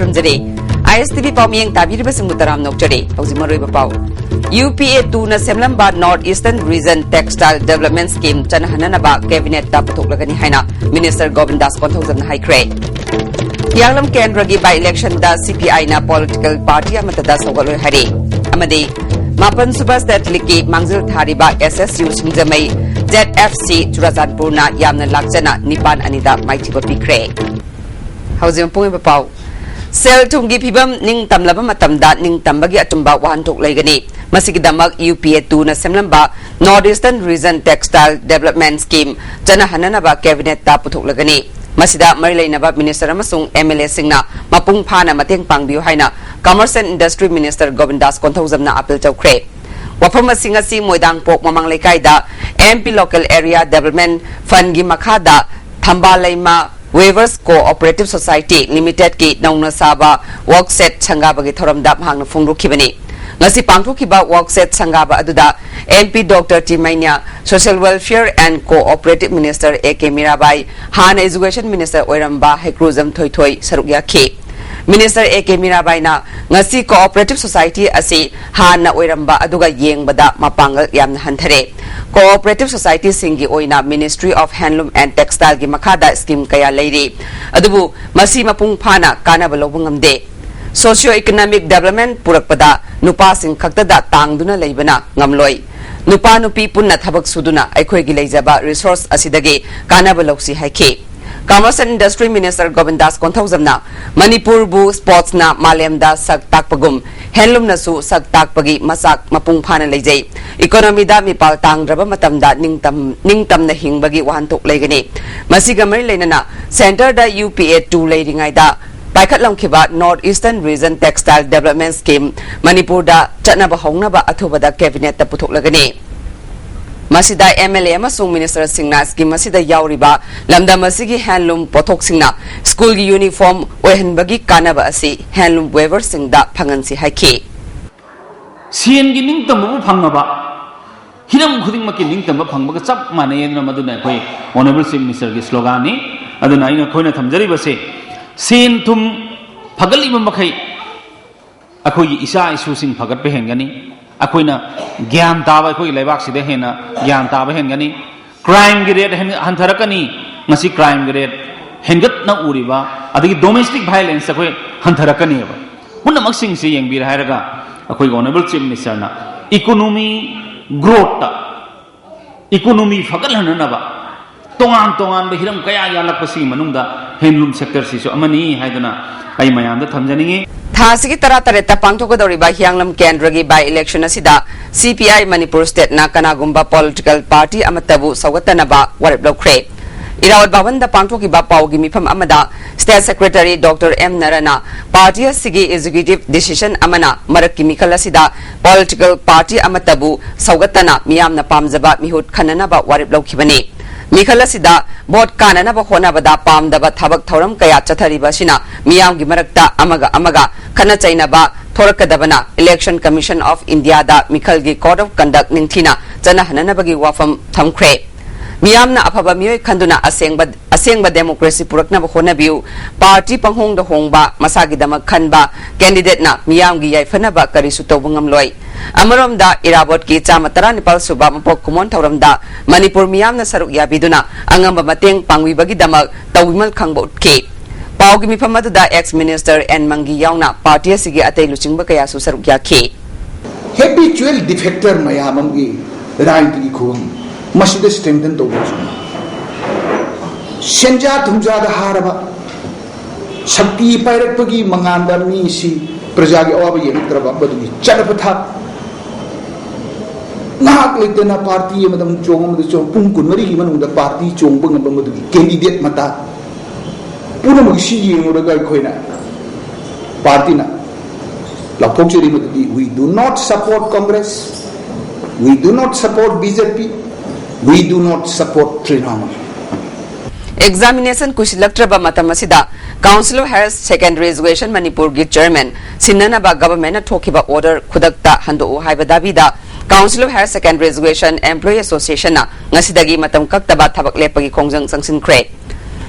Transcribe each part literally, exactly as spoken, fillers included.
ꯊꯝꯖꯔꯤ꯫ ꯑꯥꯏ ꯑꯦꯁ T V ꯄꯥꯎꯃꯤꯌꯦꯡ ꯇꯥꯕꯤꯔꯤꯕꯁꯤꯡꯕꯨ ꯇꯔꯥꯝꯅ ꯑꯣꯛꯆꯔꯤ꯫ ꯍꯧꯖꯤꯛ ꯃꯔꯨꯑꯣꯏꯕ ꯄꯥꯎ꯫ ꯌꯨ ꯄꯤ ꯑꯦ ꯇꯨꯅ ꯁꯦꯝꯂꯝꯕ North Eastern Region Textile Development Scheme ꯆꯠꯅꯍꯟꯅꯅꯕ cabinetꯇ ꯄꯨꯊꯣꯛꯂꯒꯅꯤ ꯍꯥꯏꯅ Minister ꯒꯣꯕꯤꯟꯗꯥꯁ ꯀꯣꯟꯊꯧꯖꯝꯅ ꯍꯥꯏꯈ꯭ꯔꯦ꯫ ꯍꯤꯌꯥꯡꯂꯝ ꯀꯦꯟꯗ꯭ꯔꯒꯤ by electionꯗ ꯁꯤ ꯄꯤ ꯑꯥꯏꯅ political party ꯑꯃꯠꯇꯗ ꯁꯧꯒꯠꯂꯣꯏ ꯍꯥꯏꯔꯤ꯫ ꯑꯃꯗꯤ ꯃꯥꯄꯟ ꯁꯨꯕ state leagueꯀꯤ ꯃꯥꯡꯖꯤꯜ ꯊꯥꯔꯤꯕ ꯑꯦꯁ ꯑꯦꯁ ꯌꯨ ꯁꯤꯡꯖꯃꯩ ꯖꯦꯠ ꯑꯦꯐ ꯁꯤ ꯆꯨꯔꯥꯆꯥꯟꯄꯨꯔꯅ ꯌꯥꯝꯅ ꯂꯥꯛꯆꯅ ꯅꯤꯄꯥꯟ ꯑꯅꯤꯗ ꯃꯥꯏꯊꯤꯕ ꯄꯤꯈ꯭ꯔꯦ꯫ ꯍꯧꯖꯤꯛ ꯃꯄꯨꯡ ꯑꯣꯏꯕ ꯄꯥꯎ꯫ ꯁꯦꯜ ꯊꯨꯝꯒꯤ ꯐꯤꯕꯝ ꯅꯤꯡꯇꯝꯂꯕ ꯃꯇꯝꯗ ꯅꯤꯡꯇꯝꯕꯒꯤ ꯑꯆꯨꯝꯕ ꯋꯥꯍꯟꯊꯣꯛ ꯂꯩꯒꯅꯤ꯫ ꯃꯁꯤꯒꯤꯗꯃꯛ ꯌꯨ ꯄꯤ ꯑꯦ ꯇꯨꯅ ꯁꯦꯝꯂꯝꯕ North Eastern Region Textile Development Scheme ꯆꯠꯅꯍꯟꯅꯅꯕ cabinetꯇ ꯄꯨꯊꯣꯛꯂꯒꯅꯤ꯫ ꯃꯁꯤꯗ ꯃꯔꯤ ꯂꯩꯅꯕ minister ꯑꯃꯁꯨꯡ M L Aꯁꯤꯡꯅ ꯃꯄꯨꯡ ꯐꯥꯅ ꯃꯇꯦꯡ ꯄꯥꯡꯕꯤꯌꯨ ꯍꯥꯏꯅ Commerce and Industry Minister ꯒꯣꯕꯤꯟꯗꯥꯁ ꯀꯣꯟꯊꯧꯖꯝꯅ appeal ꯇꯧꯈ꯭ꯔꯦ꯫ ꯋꯥꯐꯝ ꯑꯁꯤꯡ ꯑꯁꯤ ꯃꯣꯏꯗꯥꯡꯄꯣꯛ ꯃꯃꯥꯡ ꯂꯩꯀꯥꯏꯗ M P Local Area Development Fundꯀꯤ ꯃꯈꯥꯗ ꯊꯝꯕꯥꯜ ꯂꯩꯃ Weavers Cooperative Society Limitedꯀꯤ ꯅꯧꯅ ꯁꯥꯕ work shed ꯁꯪꯒꯥꯕꯒꯤ ꯊꯧꯔꯝꯗ ꯃꯍꯥꯛꯅ ꯐꯣꯡꯗꯣꯛꯈꯤꯕꯅꯤ꯫ ꯉꯁꯤ ꯄꯥꯡꯊꯣꯛꯈꯤꯕ work shed ꯁꯪꯒꯥꯕ ꯑꯗꯨꯗ M P Doctor T Meinya, Social Welfare and Cooperative Minister A K Mirabai, ꯍꯥꯟꯅ Education Minister ꯑꯣꯏꯔꯝꯕ ꯍꯩꯀ꯭ꯔꯨꯖꯝ ꯊꯣꯏꯊꯣꯏ ꯁꯔꯨꯛ ꯌꯥꯈꯤ꯫ Minister A K ꯃꯤꯔꯥꯕꯥꯏꯅ ꯉꯁꯤ Cooperative Society ꯑꯁꯤ ꯍꯥꯟꯅ ꯑꯣꯏꯔꯝꯕ ꯑꯗꯨꯒ ꯌꯦꯡꯕꯗ ꯃꯄꯥꯡꯒꯜ ꯌꯥꯝꯅ ꯍꯟꯊꯔꯦ꯫ Cooperative Societyꯁꯤꯡꯒꯤ ꯑꯣꯏꯅ Ministry of Handloom and Textileꯒꯤ ꯃꯈꯥꯗ scheme ꯀꯌꯥ ꯂꯩꯔꯤ, ꯑꯗꯨꯕꯨ ꯃꯁꯤ ꯃꯄꯨꯡ ꯐꯥꯅ ꯀꯥꯟꯅꯕ ꯂꯧꯕ ꯉꯝꯗꯦ꯫ Socio economic development ꯄꯨꯔꯛꯄꯗ ꯅꯨꯄꯥꯁꯤꯡ ꯈꯛꯇꯗ ꯇꯥꯡꯗꯨꯅ ꯂꯩꯕꯅ ꯉꯝꯂꯣꯏ꯫ ꯅꯨꯄꯥ ꯅꯨꯄꯤ ꯄꯨꯟꯅ ꯊꯕꯛ ꯁꯨꯗꯨꯅ ꯑꯩꯈꯣꯏꯒꯤ ꯂꯩꯖꯕ resource ꯑꯁꯤꯗꯒꯤ ꯀꯥꯟꯅꯕ ꯂꯧꯁꯤ ꯍꯥꯏꯈꯤ꯫ Commerce and Industry Minister ꯒꯣꯕꯤꯟꯗꯥꯁ ꯀꯣꯟꯊꯧꯖꯝꯅ ꯃꯅꯤꯄꯨꯔꯕꯨ sportsꯅ ꯃꯥꯂꯦꯝꯗ ꯁꯛ ꯇꯥꯛꯄꯒꯨꯝ handloomꯅꯁꯨ ꯁꯛ ꯇꯥꯛꯄꯒꯤ ꯃꯆꯥꯛ ꯃꯄꯨꯡ ꯐꯥꯅ ꯂꯩꯖꯩ꯫ Economyꯗ ꯃꯤꯄꯥꯜ ꯇꯥꯡꯗ꯭ꯔꯕ ꯃꯇꯝꯗ ꯅꯤꯡꯇꯝ-, ꯅꯤꯡꯇꯝꯅ ꯍꯤꯡꯕꯒꯤ ꯋꯥꯍꯟꯊꯣꯛ ꯂꯩꯒꯅꯤ꯫ ꯃꯁꯤꯒ ꯃꯔꯤ ꯂꯩꯅꯅ centreꯗ U P A two ꯂꯩꯔꯤꯉꯩꯗ ꯄꯥꯏꯈꯠꯂꯝꯈꯤꯕ North Eastern Region Textile Development Scheme ꯃꯅꯤꯄꯨꯔꯗ ꯆꯠꯅꯕ ꯍꯧꯅꯕ ꯑꯊꯨꯕꯗ cabinetꯇ ꯄꯨꯊꯣꯛꯂꯒꯅꯤ꯫ ꯃꯁꯤꯗ M L A ꯑꯃꯁꯨꯡ ministerꯁꯤꯡꯅ scheme ꯑꯁꯤꯗ ꯌꯥꯎꯔꯤꯕ ꯂꯝꯗꯝ ꯑꯁꯤꯒꯤ handloom ꯄꯣꯠꯊꯣꯛꯁꯤꯡꯅ schoolꯒꯤ uniform ꯑꯣꯏꯍꯟꯕꯒꯤ ꯀꯥꯟꯅꯕ ꯑꯁꯤ handloom weaverꯁꯤꯡꯗ ꯐꯪꯍꯟꯁꯤ ꯍꯥꯏꯈꯤ꯫ ꯁꯦꯟꯒꯤ ꯅꯤꯡꯇꯝꯕꯕꯨ ꯐꯪꯉꯕ, ꯍꯤꯔꯝ ꯈꯨꯗꯤꯡꯃꯛꯀꯤ ꯅꯤꯡꯇꯝꯕ ꯐꯪꯕꯒ ꯆꯞ ꯃꯥꯟꯅꯩ꯫ ꯑꯗꯨꯅ ꯃꯗꯨꯅ ꯑꯩꯈꯣꯏ Honourable Chief Ministerꯒꯤ sloganꯅꯤ꯫ ꯑꯗꯨꯅ ꯑꯩꯅ, ꯑꯩꯈꯣꯏꯅ ꯊꯝꯖꯔꯤꯕꯁꯦ, ꯁꯦꯟ ꯊꯨꯝ ꯐꯒꯠꯂꯤꯕ ꯃꯈꯩ ꯑꯩꯈꯣꯏꯒꯤ ꯏꯆꯥ ꯏꯁꯨꯁꯤꯡ ꯐꯒꯠꯄ ꯍꯦꯟꯒꯅꯤ꯫ ꯑꯩꯈꯣꯏꯅ ꯒ꯭ꯌꯥꯟ ꯇꯥꯕ, ꯑꯩꯈꯣꯏꯒꯤ ꯂꯩꯕꯥꯛꯁꯤꯗ ꯍꯦꯟꯅ ꯒ꯭ꯌꯥꯟ ꯇꯥꯕ ꯍꯦꯟꯒꯅꯤ꯫ Crime ꯒꯤ rate ꯍꯦꯟ-, ꯍꯟꯊꯔꯛꯀꯅꯤ꯫ ꯉꯁꯤ crime ꯒꯤ rate ꯍꯦꯟꯒꯠꯅ ꯎꯔꯤꯕ, ꯑꯗꯒꯤ domestic violence ꯑꯩꯈꯣꯏ ꯍꯟꯊꯔꯛꯀꯅꯦꯕ꯫ ꯄꯨꯝꯅꯃꯛꯁꯤꯡꯁꯤ ꯌꯦꯡꯕꯤꯔꯦ ꯍꯥꯏꯔꯒ ꯑꯩꯈꯣꯏꯒꯤ Honourable Chief Minister ꯅ economy growth ꯇ, economy ꯐꯒꯠꯍꯟꯅꯅꯕ ꯇꯣꯉꯥꯟ ꯇꯣꯉꯥꯟꯕ ꯍꯤꯔꯝ ꯀꯌꯥ ꯌꯥꯜꯂꯛꯄꯁꯤꯒꯤ ꯃꯅꯨꯡꯗ handloom sector ꯁꯤꯁꯨ ꯑꯃꯅꯤ ꯍꯥꯏꯗꯨꯅ ꯑꯩ ꯃꯌꯥꯝꯗ ꯊꯝꯖꯅꯤꯡꯉꯤ꯫ ꯊꯥ ꯑꯁꯤꯒꯤ ꯇꯔꯥꯇꯔꯦꯠꯇ ꯄꯥꯡꯊꯣꯛꯀꯗꯧꯔꯤꯕ ꯍꯤꯌꯥꯡꯂꯝ ꯀꯦꯟꯗ꯭ꯔꯒꯤ by election ꯑꯁꯤꯗ C P I Manipur state ꯅ ꯀꯅꯥꯒꯨꯝꯕ political party ꯑꯃꯠꯇꯕꯨ ꯁꯧꯒꯠꯇꯅꯕ ꯋꯥꯔꯦꯞ ꯂꯧꯈ꯭ꯔꯦ꯫ ꯏꯔꯥꯕꯣꯠ ꯚꯕꯟꯗ ꯄꯥꯡꯊꯣꯛꯈꯤꯕ ꯄꯥꯎꯒꯤ ꯃꯤꯐꯝ ꯑꯃꯗ State Secretary Doctor M ꯅꯔꯅ party ꯑꯁꯤꯒꯤ executive decision ꯑꯃꯅ ꯃꯔꯛꯀꯤ ꯃꯤꯈꯜ ꯑꯁꯤꯗ political party ꯑꯃꯠꯇꯕꯨ ꯁꯧꯒꯠꯇꯅ ꯃꯤꯌꯥꯝꯅ ꯄꯥꯝꯖꯕ ꯃꯤꯍꯨꯠ ꯈꯟꯅꯅꯕ ꯋꯥꯔꯦꯞ ꯂꯧꯈꯤꯕꯅꯤ꯫ ꯃꯤꯈꯜ ꯑꯁꯤꯗ vote ꯀꯥꯅꯅꯕ ꯍꯣꯠꯅꯕꯗ ꯄꯥꯝꯗꯕ ꯊꯕꯛ ꯊꯧꯔꯝ ꯀꯌꯥ ꯆꯠꯊꯔꯤꯕ ꯑꯁꯤꯅ ꯃꯤꯌꯥꯝꯒꯤ ꯃꯔꯛꯇ ꯑꯃꯒ ꯑꯃꯒ ꯈꯠꯅ ꯆꯩꯅꯕ ꯊꯣꯔꯛꯀꯗꯕꯅ Election Commission of India ꯗ ꯃꯤꯈꯜꯒꯤ Code of Conduct ꯅꯤꯡꯊꯤꯅ ꯆꯠꯅꯍꯟꯅꯅꯕꯒꯤ ꯋꯥꯐꯝ ꯊꯝꯈ꯭ꯔꯦ꯫ ꯃꯤꯌꯥꯝꯅ ꯑꯐꯕ ꯃꯤꯑꯣꯏ ꯈꯟꯗꯨꯅ ꯑꯁꯦꯡꯕ, ꯑꯁꯦꯡꯕ democracy ꯄꯨꯔꯛꯅꯕ ꯍꯣꯠꯅꯕꯤꯌꯨ꯫ Party ꯄꯪꯍꯣꯡꯗ ꯍꯣꯡꯕ, ꯃꯁꯥꯒꯤꯗꯃꯛ ꯈꯟꯕ candidate ꯅ ꯃꯤꯌꯥꯝꯒꯤ ꯌꯥꯏꯐꯅꯕ ꯀꯔꯤꯁꯨ ꯇꯧꯕ ꯉꯝꯂꯣꯏ꯫ ꯑꯃꯔꯣꯝꯗ, ꯏꯔꯥꯕꯣꯠꯀꯤ ꯆꯥꯃ ꯇꯔꯥꯅꯤꯄꯥꯜ ꯁꯨꯕ ꯃꯄꯣꯛ ꯀꯨꯝꯑꯣꯟ ꯊꯧꯔꯝꯗ ꯃꯅꯤꯄꯨꯔ ꯃꯤꯌꯥꯝꯅ ꯁꯔꯨꯛ ꯌꯥꯕꯤꯗꯨꯅ ꯑꯉꯝꯕ ꯃꯇꯦꯡ ꯄꯥꯡꯕꯤꯕꯒꯤꯗꯃꯛ ꯇꯧꯕꯤꯃꯜ ꯈꯪꯕ ꯎꯠꯈꯤ꯫ ꯄꯥꯎꯒꯤ ꯃꯤꯐꯝ ꯑꯗꯨꯗ ex minister N ꯃꯪꯒꯤ ꯌꯥꯎꯅ party ꯑꯁꯤꯒꯤ ꯑꯇꯩ ꯂꯨꯆꯤꯡꯕ ꯀꯌꯥꯁꯨ ꯁꯔꯨꯛ ꯌꯥꯈꯤ꯫ Habitual defector ꯃꯌꯥꯝ ꯑꯃꯒꯤ ꯔꯥꯖꯅꯤꯇꯤꯒꯤ ꯈꯨꯒꯪ ꯃꯁꯤꯗ strengthen ꯇꯧꯕ ꯆꯨꯝꯃꯤ꯫ ꯁꯦꯟꯖꯥ ꯊꯨꯝꯖꯥꯗ ꯍꯥꯔꯕ, ꯁꯛꯇꯤ ꯄꯥꯏꯔꯛꯄꯒꯤ ꯃꯉꯥꯟꯗ ꯃꯤꯁꯤ ꯄ꯭ꯔꯖꯥꯒꯤ ꯑꯋꯥꯕ ꯌꯦꯡꯉꯛꯇ꯭ꯔꯕ, ꯃꯗꯨꯒꯤ ꯆꯠꯅ ꯄꯊꯥꯞ ꯉꯥꯏꯍꯥꯛ ꯂꯩꯇꯅ party ꯑꯃꯗ ꯑꯃꯨꯛ ꯆꯣꯡ, ꯑꯃꯗ ꯆꯣꯡ, ꯄꯨꯡ ꯀꯨꯟꯃꯔꯤꯒꯤ ꯃꯅꯨꯡꯗ party ꯆꯣꯡꯕ ꯉꯝꯕ ꯃꯗꯨꯒꯤ candidate ꯃꯇꯥ ꯄꯨꯝꯅꯃꯛ ꯁꯤ ꯌꯦꯡꯂꯨꯔꯒ ꯑꯩꯈꯣꯏꯅ party ꯅ ꯂꯥꯎꯊꯣꯛꯆꯔꯤ ꯃꯗꯨꯗꯤ, we do not support Congress, we do not support B J P, we do not support Trinamool. Examination ꯀꯨꯏꯁꯤꯜꯂꯛꯇ꯭ꯔꯕ ꯃꯇꯝ ꯑꯁꯤꯗ Council of Higher Secondary Education ꯃꯅꯤꯄꯨꯔꯒꯤ chairman ꯁꯤꯟꯅꯅꯕ government ꯅ ꯊꯣꯛꯈꯤꯕ order ꯈꯨꯗꯛꯇ ꯍꯟꯗꯣꯛꯎ ꯍꯥꯏꯕ ꯗꯥꯕꯤꯗ Council of Higher Secondary Education Employee Association ꯅ ꯉꯁꯤꯗꯒꯤ ꯃꯇꯝ ꯀꯛꯇꯕ ꯊꯕꯛ ꯂꯦꯞꯄꯒꯤ ꯈꯣꯡꯖꯪ ꯆꯪꯁꯤꯟꯈ꯭ꯔꯦ꯫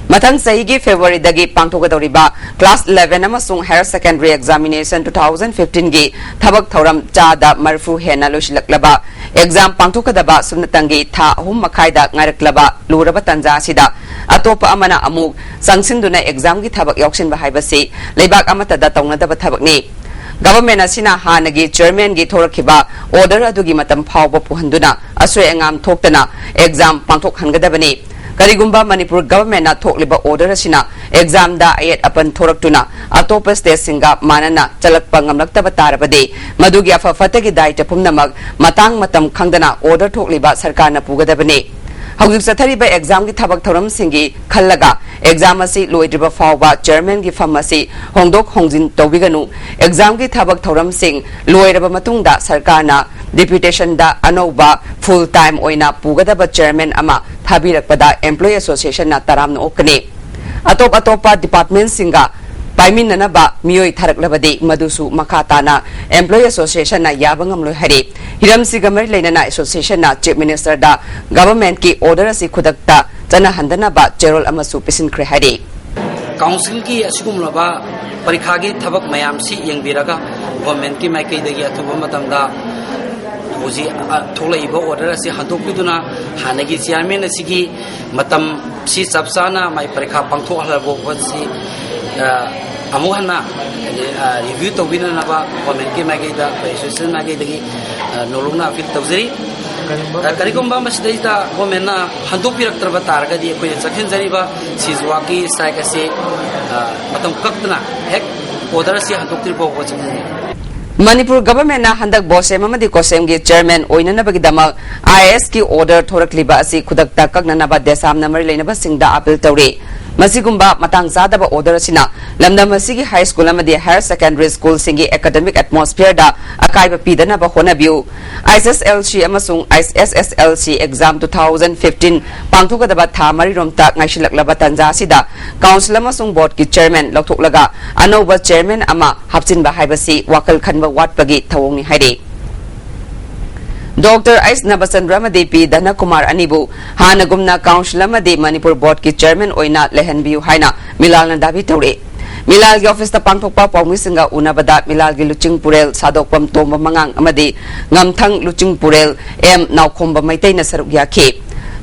ꯃꯊꯪ ꯆꯍꯤꯒꯤ ꯐꯦꯕ꯭ꯔꯨꯋꯥꯔꯤꯗꯒꯤ ꯄꯥꯡꯊꯣꯛꯀꯗꯧꯔꯤꯕ class eleven ꯑꯃꯁꯨꯡ higher secondary examination two thousand fifteen ꯒꯤ ꯊꯕꯛ ꯊꯧꯔꯝ ꯆꯥꯗ ꯃꯔꯤꯐꯨ ꯍꯦꯟꯅ ꯂꯣꯏꯁꯤꯜꯂꯛꯂꯕ exam ꯄꯥꯡꯊꯣꯛꯀꯗꯕ ꯁꯨꯞꯅꯇꯪꯒꯤ ꯊꯥ ꯑꯍꯨꯝ ꯃꯈꯥꯏꯗ ꯉꯥꯏꯔꯛꯂꯕ ꯂꯨꯔꯕ ꯇꯥꯟꯖꯥ ꯑꯁꯤꯗ ꯑꯇꯣꯞꯄ ꯑꯃꯅ ꯑꯃꯨꯛ ꯆꯪꯁꯤꯟꯗꯨꯅ exam ꯒꯤ ꯊꯕꯛ ꯌꯥꯎꯁꯤꯟꯕ ꯍꯥꯏꯕꯁꯤ ꯂꯩꯕꯥꯛ ꯑꯃꯠꯇꯗ ꯇꯧꯅꯗꯕ ꯊꯕꯛꯅꯤ꯫ Government ꯑꯁꯤꯅ ꯍꯥꯟꯅꯒꯤ chairman ꯒꯤ ꯊꯣꯔꯛꯈꯤꯕ order ꯑꯗꯨꯒꯤ ꯃꯇꯝ ꯐꯥꯎꯕ ꯄꯨꯍꯟꯗꯨꯅ ꯑꯁꯣꯏ ꯑꯉꯥꯝ ꯊꯣꯛꯇꯅ exam ꯄꯥꯡꯊꯣꯛꯍꯟꯒꯗꯕꯅꯤ꯫ ꯀꯔꯤꯒꯨꯝꯕ ꯃꯅꯤꯄꯨꯔ government ꯅ ꯊꯣꯛꯂꯤꯕ order ꯑꯁꯤꯅ exam ꯗ ꯑꯌꯦꯠ ꯑꯄꯟ ꯊꯣꯔꯛꯇꯨꯅ ꯑꯇꯣꯞꯄ state ꯁꯤꯡꯒ ꯃꯥꯟꯅꯅ ꯆꯠꯂꯛꯄ ꯉꯝꯂꯛꯇꯕ ꯇꯥꯔꯕꯗꯤ, ꯃꯗꯨꯒꯤ ꯑꯐ ꯐꯠꯇꯒꯤ ꯗꯥꯏꯇ ꯄꯨꯝꯅꯃꯛ ꯃꯇꯥꯡ ꯃꯇꯝ ꯈꯪꯗꯅ order ꯊꯣꯛꯂꯤꯕ ꯁꯔꯀꯥꯔꯅ ꯄꯨꯒꯗꯕꯅꯤ꯫ ꯍꯧꯖꯤꯛ ꯆꯠꯊꯔꯤꯕ exam ꯒꯤ ꯊꯕꯛ ꯊꯧꯔꯝꯁꯤꯡꯒꯤ ꯈꯜꯂꯒ exam ꯑꯁꯤ ꯂꯣꯏꯗ꯭ꯔꯤꯕ ꯐꯥꯎꯕ chairman ꯒꯤ ꯐꯝ ꯑꯁꯤ ꯍꯣꯡꯗꯣꯛ ꯍꯣꯡꯖꯤꯟ ꯇꯧꯕꯤꯒꯅꯨ꯫ Exam ꯒꯤ ꯊꯕꯛ ꯊꯧꯔꯝꯁꯤꯡ ꯂꯣꯏꯔꯕ ꯃꯇꯨꯡꯗ ꯁꯔꯀꯥꯔꯅ deputation ꯗ ꯑꯅꯧꯕ full time ꯑꯣꯏꯅ ꯄꯨꯒꯗꯕ chairman ꯑꯃ ꯊꯥꯕꯤꯔꯛꯄꯗ employee association ꯅ ꯇꯔꯥꯝꯅ ꯑꯣꯛꯀꯅꯤ꯫ ꯑꯇꯣꯞ ꯑꯇꯣꯞꯄ department ꯁꯤꯡꯒ ꯄꯥꯏꯃꯤꯟꯅꯅꯕ ꯃꯤꯑꯣꯏ ꯊꯥꯔꯛꯂꯕꯗꯤ ꯃꯗꯨꯁꯨ ꯃꯈꯥ ꯇꯥꯅ employee association ꯅ ꯌꯥꯕ ꯉꯝꯂꯣꯏ ꯍꯥꯏꯔꯤ꯫ ꯍꯤꯔꯝꯁꯤꯒ ꯃꯔꯤ ꯂꯩꯅꯅ association ꯅ Chief Minister ꯗ government ꯀꯤ order ꯑꯁꯤ ꯈꯨꯗꯛꯇ ꯆꯠꯅꯍꯟꯗꯅꯕ ꯆꯦꯔꯣꯜ ꯑꯃꯁꯨ ꯄꯤꯁꯤꯟꯈ꯭ꯔꯦ ꯍꯥꯏꯔꯤ꯫ Council ꯒꯤ ꯑꯁꯤꯒꯨꯝꯂꯕ ꯄꯔꯤꯈꯥꯒꯤ ꯊꯕꯛ ꯃꯌꯥꯝꯁꯤ ꯌꯦꯡꯕꯤꯔꯒ government ꯀꯤ ꯃꯥꯏꯀꯩꯗꯒꯤ ꯑꯊꯨꯕ ꯃꯇꯝꯗ ꯍꯧꯖꯤꯛ, ꯑ, ꯊꯣꯛꯂꯛꯏꯕ order ꯑꯁꯤ ꯍꯟꯗꯣꯛꯄꯤꯗꯨꯅ ꯍꯥꯟꯅꯒꯤ chairman ꯑꯁꯤꯒꯤ ꯃꯇꯝꯁꯤ ꯆꯞ ꯆꯥꯅ ꯃꯥꯏ ꯄꯔꯤꯈꯥ ꯄꯥꯡꯊꯣꯛꯍꯜꯂꯕ ꯄꯣꯠꯁꯤ, ꯑ, ꯑꯃꯨꯛ ꯍꯟꯅ, ꯑ, review ꯇꯧꯕꯤꯅꯅꯕ government ꯀꯤ ꯃꯥꯏꯀꯩꯗ, ꯑꯩꯈꯣꯏ association ꯃꯥꯏꯀꯩꯗꯒꯤ, ꯑ, ꯅꯧꯂꯧꯅ appeal ꯇꯧꯖꯔꯤ꯫ ꯑ, ꯀꯔꯤꯒꯨꯝꯕ ꯃꯁꯤꯗꯩꯗ government ꯅ ꯍꯟꯗꯣꯛꯄꯤꯔꯛꯇ꯭ꯔꯕ ꯇꯥꯔꯒꯗꯤ ꯑꯩꯈꯣꯏꯅ ꯆꯠꯈꯤꯟꯖꯔꯤꯕ ꯁꯤꯖꯋꯥꯒꯤ strike ꯑꯁꯤ, ꯑ, ꯃꯇꯝ ꯀꯛꯇꯅ ꯍꯦꯛ order ꯑꯁꯤ ꯍꯟꯗꯣꯛꯇ꯭ꯔꯤ ꯐꯥꯎꯕ ꯆꯠꯈꯤꯟꯖꯔꯤ꯫ ꯃꯅꯤꯄꯨꯔ government ꯅ ꯍꯟꯗꯛ ꯕꯣꯁꯦꯝ ꯑꯃꯗꯤ ꯀꯣꯁꯦꯝꯒꯤ chairman ꯑꯣꯏꯅꯅꯕꯒꯤꯗꯃꯛ IAS ꯀꯤ order ꯊꯣꯔꯛꯂꯤꯕ ꯑꯁꯤ ꯈꯨꯗꯛꯇ ꯀꯛꯅꯅꯕ ꯗꯦꯁꯥꯝꯅ ꯃꯔꯤ ꯂꯩꯅꯕꯁꯤꯡꯗ appeal ꯇꯧꯔꯤ꯫ ꯃꯁꯤꯒꯨꯝꯕ ꯃꯇꯥꯡ ꯆꯥꯗꯕ order ꯑꯁꯤꯅ ꯂꯝꯗꯝ ꯑꯁꯤꯒꯤ high school ꯑꯃꯗꯤ higher secondary school ꯁꯤꯡꯒꯤ academic atmosphere ꯗ ꯑꯀꯥꯏꯕ ꯄꯤꯗꯅꯕ ꯍꯣꯠꯅꯕꯤꯌꯨ꯫ ISSLC ꯑꯃꯁꯨꯡ ISSLC exam two thousand fifteen ꯄꯥꯡꯊꯣꯛꯀꯗꯕ ꯊꯥ ꯃꯔꯤꯔꯣꯝꯇ ꯉꯥꯏꯁꯤꯜꯂꯛꯂꯕ ꯇꯥꯟꯖꯥ ꯑꯁꯤꯗ council ꯑꯃꯁꯨꯡ board ꯀꯤ chairman ꯂꯧꯊꯣꯛꯂꯒ ꯑꯅꯧꯕ chairman ꯑꯃ ꯍꯥꯞꯆꯤꯟꯕ ꯍꯥꯏꯕꯁꯤ ꯋꯥꯈꯜ ꯈꯟꯕ ꯋꯥꯠꯄꯒꯤ ꯊꯧꯑꯣꯡꯅꯤ ꯍꯥꯏꯔꯤ꯫ ꯗꯣꯛꯇꯔ ꯑꯩꯆ ꯅꯕꯆꯟꯗ꯭ꯔ ꯑꯃꯗꯤ ꯄꯤ ꯙꯅꯀꯨꯃꯥꯔ ꯑꯅꯤꯕꯨ ꯍꯥꯟꯅꯒꯨꯝꯅ ꯀꯥꯎꯟꯁꯤꯜ ꯑꯃꯗꯤ ꯃꯅꯤꯄꯨꯔ ꯕꯣꯔꯗꯀꯤ ꯆꯦꯌꯔꯃꯦꯟ ꯑꯣꯏꯅ ꯂꯩꯍꯟꯕꯤꯌꯨ ꯍꯥꯏꯅ ꯃꯤꯂꯥꯜꯅ ꯗꯥꯕꯤ ꯇꯧꯔꯦ꯫ ꯃꯤꯂꯥꯜꯒꯤ ꯑꯣꯐꯤꯁꯇ ꯄꯥꯡꯊꯣꯛꯄ ꯄꯥꯎꯃꯤꯁꯤꯡꯒ ꯎꯅꯕꯗ ꯃꯤꯂꯥꯜꯒꯤ ꯂꯨꯆꯤꯡ ꯄꯨꯔꯦꯜ ꯁꯥꯗꯣꯛꯄꯝ ꯇꯣꯝꯕ ꯃꯉꯥꯡ ꯑꯃꯗꯤ ꯉꯝꯊꯪ ꯂꯨꯆꯤꯡ ꯄꯨꯔꯦꯜ ꯑꯦꯝ ꯅꯥꯎꯈꯣꯝꯕ ꯃꯩꯇꯩꯅ ꯁꯔꯨꯛ ꯌꯥꯈꯤ꯫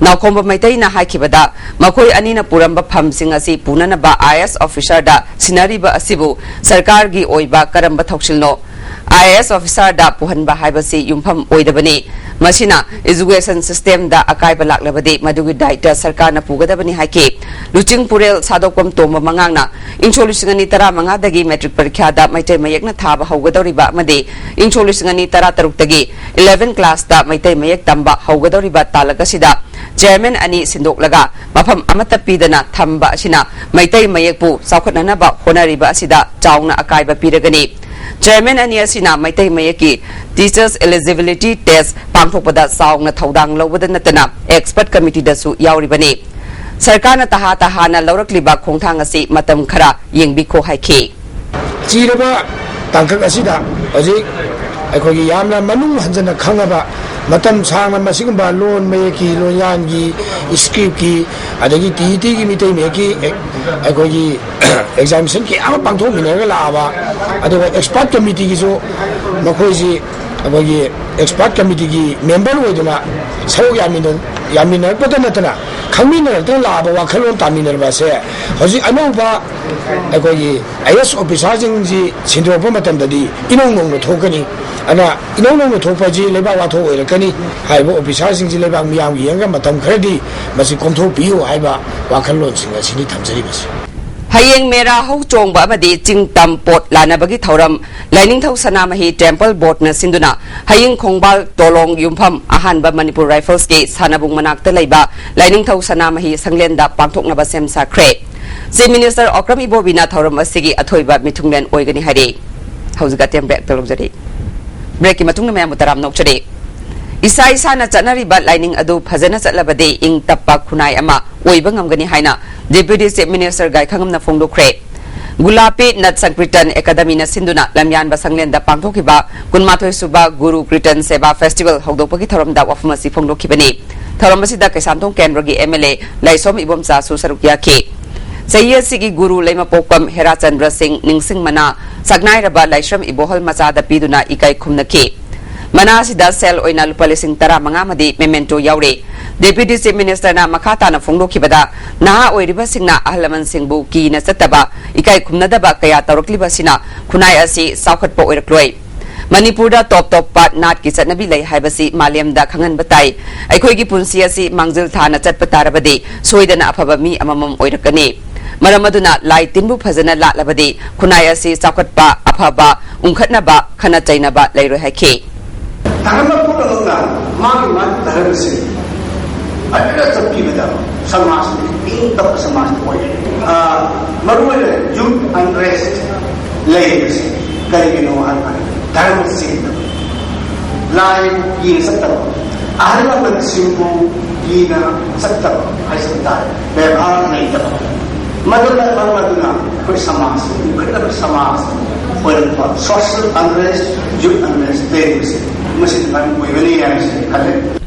ꯅꯥꯎꯈꯣꯝꯕ ꯃꯩꯇꯩꯅ ꯍꯥꯏꯈꯤꯕꯗ, ꯃꯈꯣꯏ ꯑꯅꯤꯅ ꯄꯨꯔꯝꯕ ꯐꯝꯁꯤꯡ ꯑꯁꯤ ꯄꯨꯅꯅꯕ ꯑꯥꯏ ꯑꯦ ꯑꯦꯁ ꯑꯣꯐꯤꯁꯥꯔꯗ ꯁꯤꯟꯅꯔꯤꯕ ꯑꯁꯤꯕꯨ ꯁꯔꯀꯥꯔꯒꯤ ꯑꯣꯏꯕ ꯀꯔꯝꯕ ꯊꯧꯁꯤꯜꯅꯣ? ꯑꯥꯏ ꯑꯦ ꯑꯦꯁ ꯑꯣꯐꯤꯁꯥꯔꯗ ꯄꯨꯍꯟꯕ ꯍꯥꯏꯕꯁꯤ ꯌꯨꯝꯐꯝ ꯑꯣꯏꯗꯕꯅꯤ꯫ ꯃꯁꯤꯅ ꯏꯖꯨꯀꯦꯁꯟ ꯁꯤꯁꯇꯦꯝꯗ ꯑꯀꯥꯏꯕ ꯂꯥꯛꯂꯕꯗꯤ ꯃꯗꯨꯒꯤ ꯗꯥꯏꯇ ꯁꯔꯀꯥꯔꯅ ꯄꯨꯒꯗꯕꯅꯤ ꯍꯥꯏꯈꯤ꯫ ꯂꯨꯆꯤꯡ ꯄꯨꯔꯦꯜ ꯁꯥꯗꯣꯛꯄꯝ ꯇꯣꯝꯕ ꯃꯉꯥꯡꯅ ꯏꯪꯁꯣꯛ ꯂꯤꯁꯤꯡ ꯑꯅꯤ ꯇꯔꯥꯃꯉꯥꯗꯒꯤ ꯃꯦꯇ꯭ꯔꯤꯛ ꯄꯔꯤꯈ꯭ꯌꯥꯗ ꯃꯩꯇꯩ ꯃꯌꯦꯛꯅ ꯊꯥꯕ ꯍꯧꯒꯗꯧꯔꯤꯕ ꯑꯃꯗꯤ ꯏꯪꯁꯣꯛ ꯂꯤꯁꯤꯡ ꯑꯅꯤ ꯇꯔꯥꯇꯔꯨꯛꯇꯒꯤ ꯏꯂꯦꯚꯦꯟ ꯀ꯭ꯂꯥꯁꯇ ꯃꯩꯇꯩ ꯃꯌꯦꯛ ꯇꯝꯕ ꯍꯧꯒꯗꯧꯔꯤꯕ ꯇꯥꯂꯛ ꯑꯁꯤꯗ ꯆꯦꯌꯔꯃꯦꯟ ꯑꯅꯤ ꯁꯤꯟꯗꯣꯛꯂꯒ ꯃꯐꯝ ꯑꯃꯠꯇ ꯄꯤꯗꯅ ꯊꯝꯕ ꯑꯁꯤꯅ ꯃꯩꯇꯩ ꯃꯌꯦꯛꯄꯨ ꯆꯥꯎꯈꯠꯅꯅꯕ ꯍꯣꯠꯅꯔꯤꯕ ꯑꯁꯤꯗ ꯆꯥꯎꯅ ꯑꯀꯥꯏꯕ ꯄꯤꯔꯒꯅꯤ꯫ ꯆꯦꯌꯔꯃꯦꯟ ꯑꯅꯤ ꯑꯁꯤꯅ ꯃꯩꯇꯩ ꯃꯌꯦꯛꯀꯤ Teachers Eligibility Test ꯄꯥꯡꯊꯣꯛꯄꯗ ꯆꯥꯎꯅ ꯊꯧꯗꯥꯡ ꯂꯧꯕꯗ ꯅꯠꯇꯅ ꯑꯦꯛꯁꯄꯔꯠ ꯀꯃꯤꯇꯤꯗꯁꯨ ꯌꯥꯎꯔꯤꯕꯅꯤ꯫ ꯁꯔꯀꯥꯔꯅ ꯇꯍꯥ ꯇꯍꯥꯅ ꯂꯧꯔꯛꯂꯤꯕ ꯈꯣꯡꯊꯥꯡ ꯑꯁꯤ ꯃꯇꯝ ꯈꯔ ꯌꯦꯡꯕꯤꯈꯣ ꯍꯥꯏꯈꯤ꯫ ꯆꯤꯔꯕ ꯇꯥꯡꯀꯛ ꯑꯁꯤꯗ ꯍꯧꯖꯤꯛ ꯑꯩꯈꯣꯏꯒꯤ ꯌꯥꯝꯅ ꯃꯅꯨꯡ ꯍꯟꯖꯟꯅ ꯈꯪꯉꯕ, ꯃꯇꯝ ꯁꯥꯡꯅ ꯃꯁꯤꯒꯨꯝꯕ ꯂꯣꯟ ꯃꯌꯦꯛꯀꯤ, ꯂꯣꯟꯌꯥꯟꯒꯤ, ꯁ꯭ꯀ꯭ꯔꯤꯞꯀꯤ, ꯑꯗꯒꯤ ꯇꯤ ꯏ ꯇꯤꯒꯤ ꯃꯤꯇꯩ ꯃꯌꯦꯛꯀꯤ ꯑꯦ-, ꯑꯩꯈꯣꯏꯒꯤ ꯑꯦꯛꯖꯥꯃꯤꯅꯦꯁꯟ ꯀꯌꯥ ꯑꯃ ꯄꯥꯡꯊꯣꯛꯃꯤꯟꯅꯔꯒ ꯂꯥꯛꯑꯕ, ꯑꯗꯨꯒ ꯑꯦꯛꯁꯄꯔꯠ ꯀꯃꯤꯇꯤꯒꯤꯁꯨ ꯃꯈꯣꯏꯁꯤ ꯑꯩꯈꯣꯏꯒꯤ ꯑꯦꯛꯁꯄꯔꯠ ꯀꯃꯤꯇꯤꯒꯤ ꯃꯦꯝꯕꯔ ꯑꯣꯏꯗꯨꯅ ꯁꯔꯨꯛ ꯌꯥꯃꯤꯟꯅ-, ꯌꯥꯃꯤꯟꯅꯔꯛꯄꯗ ꯅꯠꯇꯅ ꯈꯪꯃꯤꯟꯅꯔꯛꯇꯅ ꯂꯥꯛꯑꯕ ꯋꯥꯈꯜꯂꯣꯟ ꯇꯥꯃꯤꯟꯅꯔꯕ ꯑꯁꯦ ꯍꯧꯖꯤꯛ ꯑꯅꯧꯕ ꯑꯩꯈꯣꯏꯒꯤ ꯑꯥꯏ ꯑꯦ ꯑꯦꯁ ꯑꯣꯐꯤꯁꯥꯔꯁꯤꯡꯁꯤ ꯁꯤꯟꯗꯣꯔꯛꯄ ꯃꯇꯝꯗꯗꯤ ꯏꯅꯧ ꯅꯧꯅ ꯊꯣꯛꯀꯅꯤ꯫ ꯑꯗꯨꯅ ꯏꯅꯧ ꯅꯧꯅ ꯊꯣꯛꯄꯁꯤ ꯂꯩꯕꯥꯛ ꯋꯥꯊꯣꯛ ꯑꯣꯏꯔꯛꯀꯅꯤ꯫ ꯍꯥꯏꯔꯤꯕ ꯑꯣꯐꯤꯁꯥꯔꯁꯤꯡꯁꯤ ꯂꯩꯕꯥꯛ ꯃꯤꯌꯥꯝꯒꯤ ꯌꯦꯡꯉꯒ ꯃꯇꯝ ꯈꯔꯗꯤ ꯃꯁꯤ ꯀꯣꯝꯊꯣꯛꯄꯤꯌꯨ ꯍꯥꯏꯕ ꯋꯥꯈꯜꯂꯣꯟꯁꯤꯡ ꯑꯁꯤꯅꯤ ꯊꯝꯖꯔꯤꯕꯁꯤ꯫ ꯍꯌꯦꯡ ꯃꯦꯔꯥ ꯍꯧ ꯆꯣꯡꯕ ꯑꯃꯗꯤ ꯆꯤꯡ ꯇꯝ ꯄꯣꯠ ꯂꯥꯟꯅꯕꯒꯤ ꯊꯧꯔꯝ ꯂꯥꯏꯅꯤꯡꯊꯧ ꯁꯅꯥꯃꯍꯤ ꯇꯦꯝꯄꯜ ꯕꯣꯔꯗꯅ ꯁꯤꯟꯗꯨꯅ ꯍꯌꯦꯡ ꯈꯣꯡꯕꯥꯜ ꯇꯣꯂꯣꯡ ꯌꯨꯝꯐꯝ ꯑꯍꯥꯟꯕ ꯃꯅꯤꯄꯨꯔ ꯔꯥꯏꯐꯜꯁꯀꯤ ꯁꯥꯟꯅꯕꯨꯡ ꯃꯅꯥꯛꯇ ꯂꯩꯕ ꯂꯥꯏꯅꯤꯡꯊꯧ ꯁꯅꯥꯃꯍꯤ ꯁꯪꯂꯦꯟꯗ ꯄꯥꯡꯊꯣꯛꯅꯕ ꯁꯦꯝ ꯁꯥꯈ꯭ꯔꯦ꯫ ꯆꯤꯐ ꯃꯤꯅꯤꯁꯇꯔ ꯑꯣꯀ꯭ꯔꯝ ꯏꯕꯣꯕꯤꯅ ꯊꯧꯔꯝ ꯑꯁꯤꯒꯤ ꯑꯊꯣꯏꯕ ꯃꯤꯊꯨꯡꯂꯦꯟ ꯑꯣꯏꯒꯅꯤ ꯍꯥꯏꯔꯤ꯫ ꯍꯧꯖꯤꯛ ꯑꯇꯦꯟ ꯕ꯭ꯔꯦꯛꯇ ꯂꯧꯖꯔꯤ꯫ ꯕ꯭ꯔꯦꯛꯀꯤ ꯃꯇꯨꯡꯗ ꯃꯌꯥꯝꯕꯨ ꯇꯔꯥꯝꯅ ꯑꯣꯛꯆꯔꯤ꯫ ꯏꯁꯥ ꯏꯁꯥꯅ ꯆꯠꯅꯔꯤꯕ ꯂꯥꯏꯅꯤꯡ ꯑꯗꯨ ꯐꯖꯅ ꯆꯠꯂꯕꯗꯤ ꯏꯪ ꯇꯞꯄ ꯈꯨꯟꯅꯥꯏ ꯑꯃ ꯑꯣꯏꯕ ꯉꯝꯒꯅꯤ ꯍꯥꯏꯅ ꯗꯦꯄ꯭ꯌꯨꯇꯤ ꯆꯤꯐ ꯃꯤꯅꯤꯁꯇꯔ ꯒꯥꯏꯈꯉꯝꯅ ꯐꯣꯡꯗꯣꯛꯈ꯭ꯔꯦ꯫ ꯒꯨꯂꯥꯄꯤ ꯅꯠ ꯁꯪꯀ꯭ꯔꯤꯇꯟ ꯑꯦꯀꯥꯗꯃꯤꯅ ꯁꯤꯟꯗꯨꯅ ꯂꯝꯌꯥꯟꯕ ꯁꯪꯂꯦꯟꯗ ꯄꯥꯡꯊꯣꯛꯈꯤꯕ ꯀꯨꯟꯃꯥꯊꯣꯏ ꯁꯨꯕ ꯒꯨꯔꯨ ꯀ꯭ꯔꯤꯇꯟ ꯁꯦꯕꯥ ꯐꯦꯁꯇꯤꯚꯦꯜ ꯍꯧꯗꯣꯛꯄꯒꯤ ꯊꯧꯔꯝꯗ ꯋꯥꯐꯝ ꯑꯁꯤ ꯐꯣꯡꯗꯣꯛꯈꯤꯕꯅꯤ꯫ ꯊꯧꯔꯝ ꯑꯁꯤꯗ ꯀꯩꯁꯥꯝꯊꯣꯡ ꯀꯦꯟꯗ꯭ꯔꯒꯤ ꯑꯦꯝ ꯑꯦꯜ ꯑꯦ ꯂꯥꯏꯁꯣꯝ ꯏꯕꯣꯝꯆꯥꯁꯨ ꯁꯔꯨꯛ ꯌꯥꯈꯤ꯫ ꯆꯍꯤ ꯑꯁꯤꯒꯤ ꯒꯨꯔꯨ ꯂꯩꯃꯄꯣꯛꯄꯝ ꯍꯦꯔꯥꯆꯟꯗ꯭ꯔ ꯁꯤꯡ ꯅꯤꯡꯁꯤꯡ ꯃꯅꯥ ꯁꯛꯅꯥꯏꯔꯕ ꯂꯥꯏꯁ꯭ꯔꯝ ꯏꯕꯣꯍꯜ ꯃꯆꯥꯗ ꯄꯤꯗꯨꯅ ꯏꯀꯥꯏ ꯈꯨꯝꯅꯈꯤ꯫ ꯃꯅꯥ ꯑꯁꯤꯗ ꯁꯦꯜ ꯑꯣꯏꯅ ꯂꯨꯄꯥ ꯂꯤꯁꯤꯡ ꯇꯔꯥꯃꯉꯥ ꯑꯃꯗꯤ memento ꯌꯥꯎꯔꯤ꯫ Deputy Chief Ministerꯅ ꯃꯈꯥ ꯇꯥꯅ ꯐꯣꯡꯗꯣꯛꯈꯤꯕꯗ, ꯅꯍꯥ ꯑꯣꯏꯔꯤꯕꯁꯤꯡꯅ ꯑꯍꯜ ꯂꯃꯟꯁꯤꯡꯕꯨ ꯀꯤꯅ ꯆꯠꯇꯕ, ꯏꯀꯥꯏ ꯈꯨꯝꯅꯗꯕ ꯀꯌꯥ ꯇꯧꯔꯛꯂꯤꯕꯁꯤꯅ ꯈꯨꯟꯅꯥꯏ ꯑꯁꯤ ꯆꯥꯎꯈꯠꯄ ꯑꯣꯏꯔꯛꯂꯣꯏ꯫ ꯃꯅꯤꯄꯨꯔꯗ ꯇꯣꯞ ꯇꯣꯞꯄ ꯅꯥꯠꯀꯤ ꯆꯠꯅꯕꯤ ꯂꯩ ꯍꯥꯏꯕꯁꯤ ꯃꯥꯂꯦꯝꯗ ꯈꯪꯍꯟꯕ ꯇꯥꯏ꯫ ꯑꯩꯈꯣꯏꯒꯤ ꯄꯨꯟꯁꯤ ꯑꯁꯤ ꯃꯥꯡꯖꯤꯜ ꯊꯥꯅ ꯆꯠꯄ ꯇꯥꯔꯕꯗꯤ ꯁꯣꯏꯗꯅ ꯑꯐꯕ ꯃꯤ ꯑꯃꯃꯝ ꯑꯣꯏꯔꯛꯀꯅꯤ꯫ ꯃꯔꯝ ꯑꯗꯨꯅ ꯂꯥꯏ ꯇꯤꯟꯕꯨ ꯐꯖꯅ ꯂꯥꯠꯂꯕꯗꯤ ꯈꯨꯟꯅꯥꯏ ꯑꯁꯤ ꯆꯥꯎꯈꯠꯄ, ꯑꯐꯕ, ꯎꯪꯈꯠꯅꯕ, ꯈꯠꯅ ꯆꯩꯅꯕ ꯂꯩꯔꯣꯏ ꯍꯥꯏꯈꯤ꯫ ꯙꯔꯃ ꯄꯨꯝꯅꯃꯛꯅ ꯃꯥꯒꯤ ꯃꯥꯒꯤ ꯙꯔꯃꯁꯦ ꯐꯖꯅ ꯆꯠꯄꯤꯕꯗ ꯁꯃꯥꯖꯅꯤ, ꯏꯪ ꯇꯞꯄ ꯁꯃꯥꯖ ꯑꯣꯏ꯫ ꯑ, ꯃꯔꯨꯑꯣꯏꯅ youth unrest ꯂꯩꯔꯤꯕꯁꯤ ꯀꯔꯤꯒꯤꯅꯣ ꯍꯥꯏꯕ ꯀꯥꯟꯗ ꯙꯔꯃ ꯆꯦꯟꯗꯕ, ꯂꯥꯏ ꯀꯤꯅ ꯆꯠꯇꯕ, ꯑꯍꯜ ꯂꯃꯟꯁꯤꯡꯕꯨ ꯀꯤꯅ ꯆꯠꯇꯕ ꯍꯥꯏꯖꯕ ꯇꯥꯔꯦ, ꯕꯦꯕꯥꯔ ꯂꯩꯇꯕ꯫ ꯃꯗꯨꯅ ꯃꯔꯝ ꯑꯗꯨꯅ ꯑꯩꯈꯣꯏ ꯁꯃꯥꯖ, ꯏꯪꯈꯠꯂꯕ ꯁꯃꯥꯖ ꯑꯣꯏꯔꯛꯄ, social unrest, youth unrest ꯂꯩꯔꯤꯕꯁꯤ ꯃꯁꯤꯅ ꯃꯔꯝ ꯑꯣꯏꯒꯅꯤ ꯍꯥꯏꯕꯁꯤ ꯈꯜꯂꯦ꯫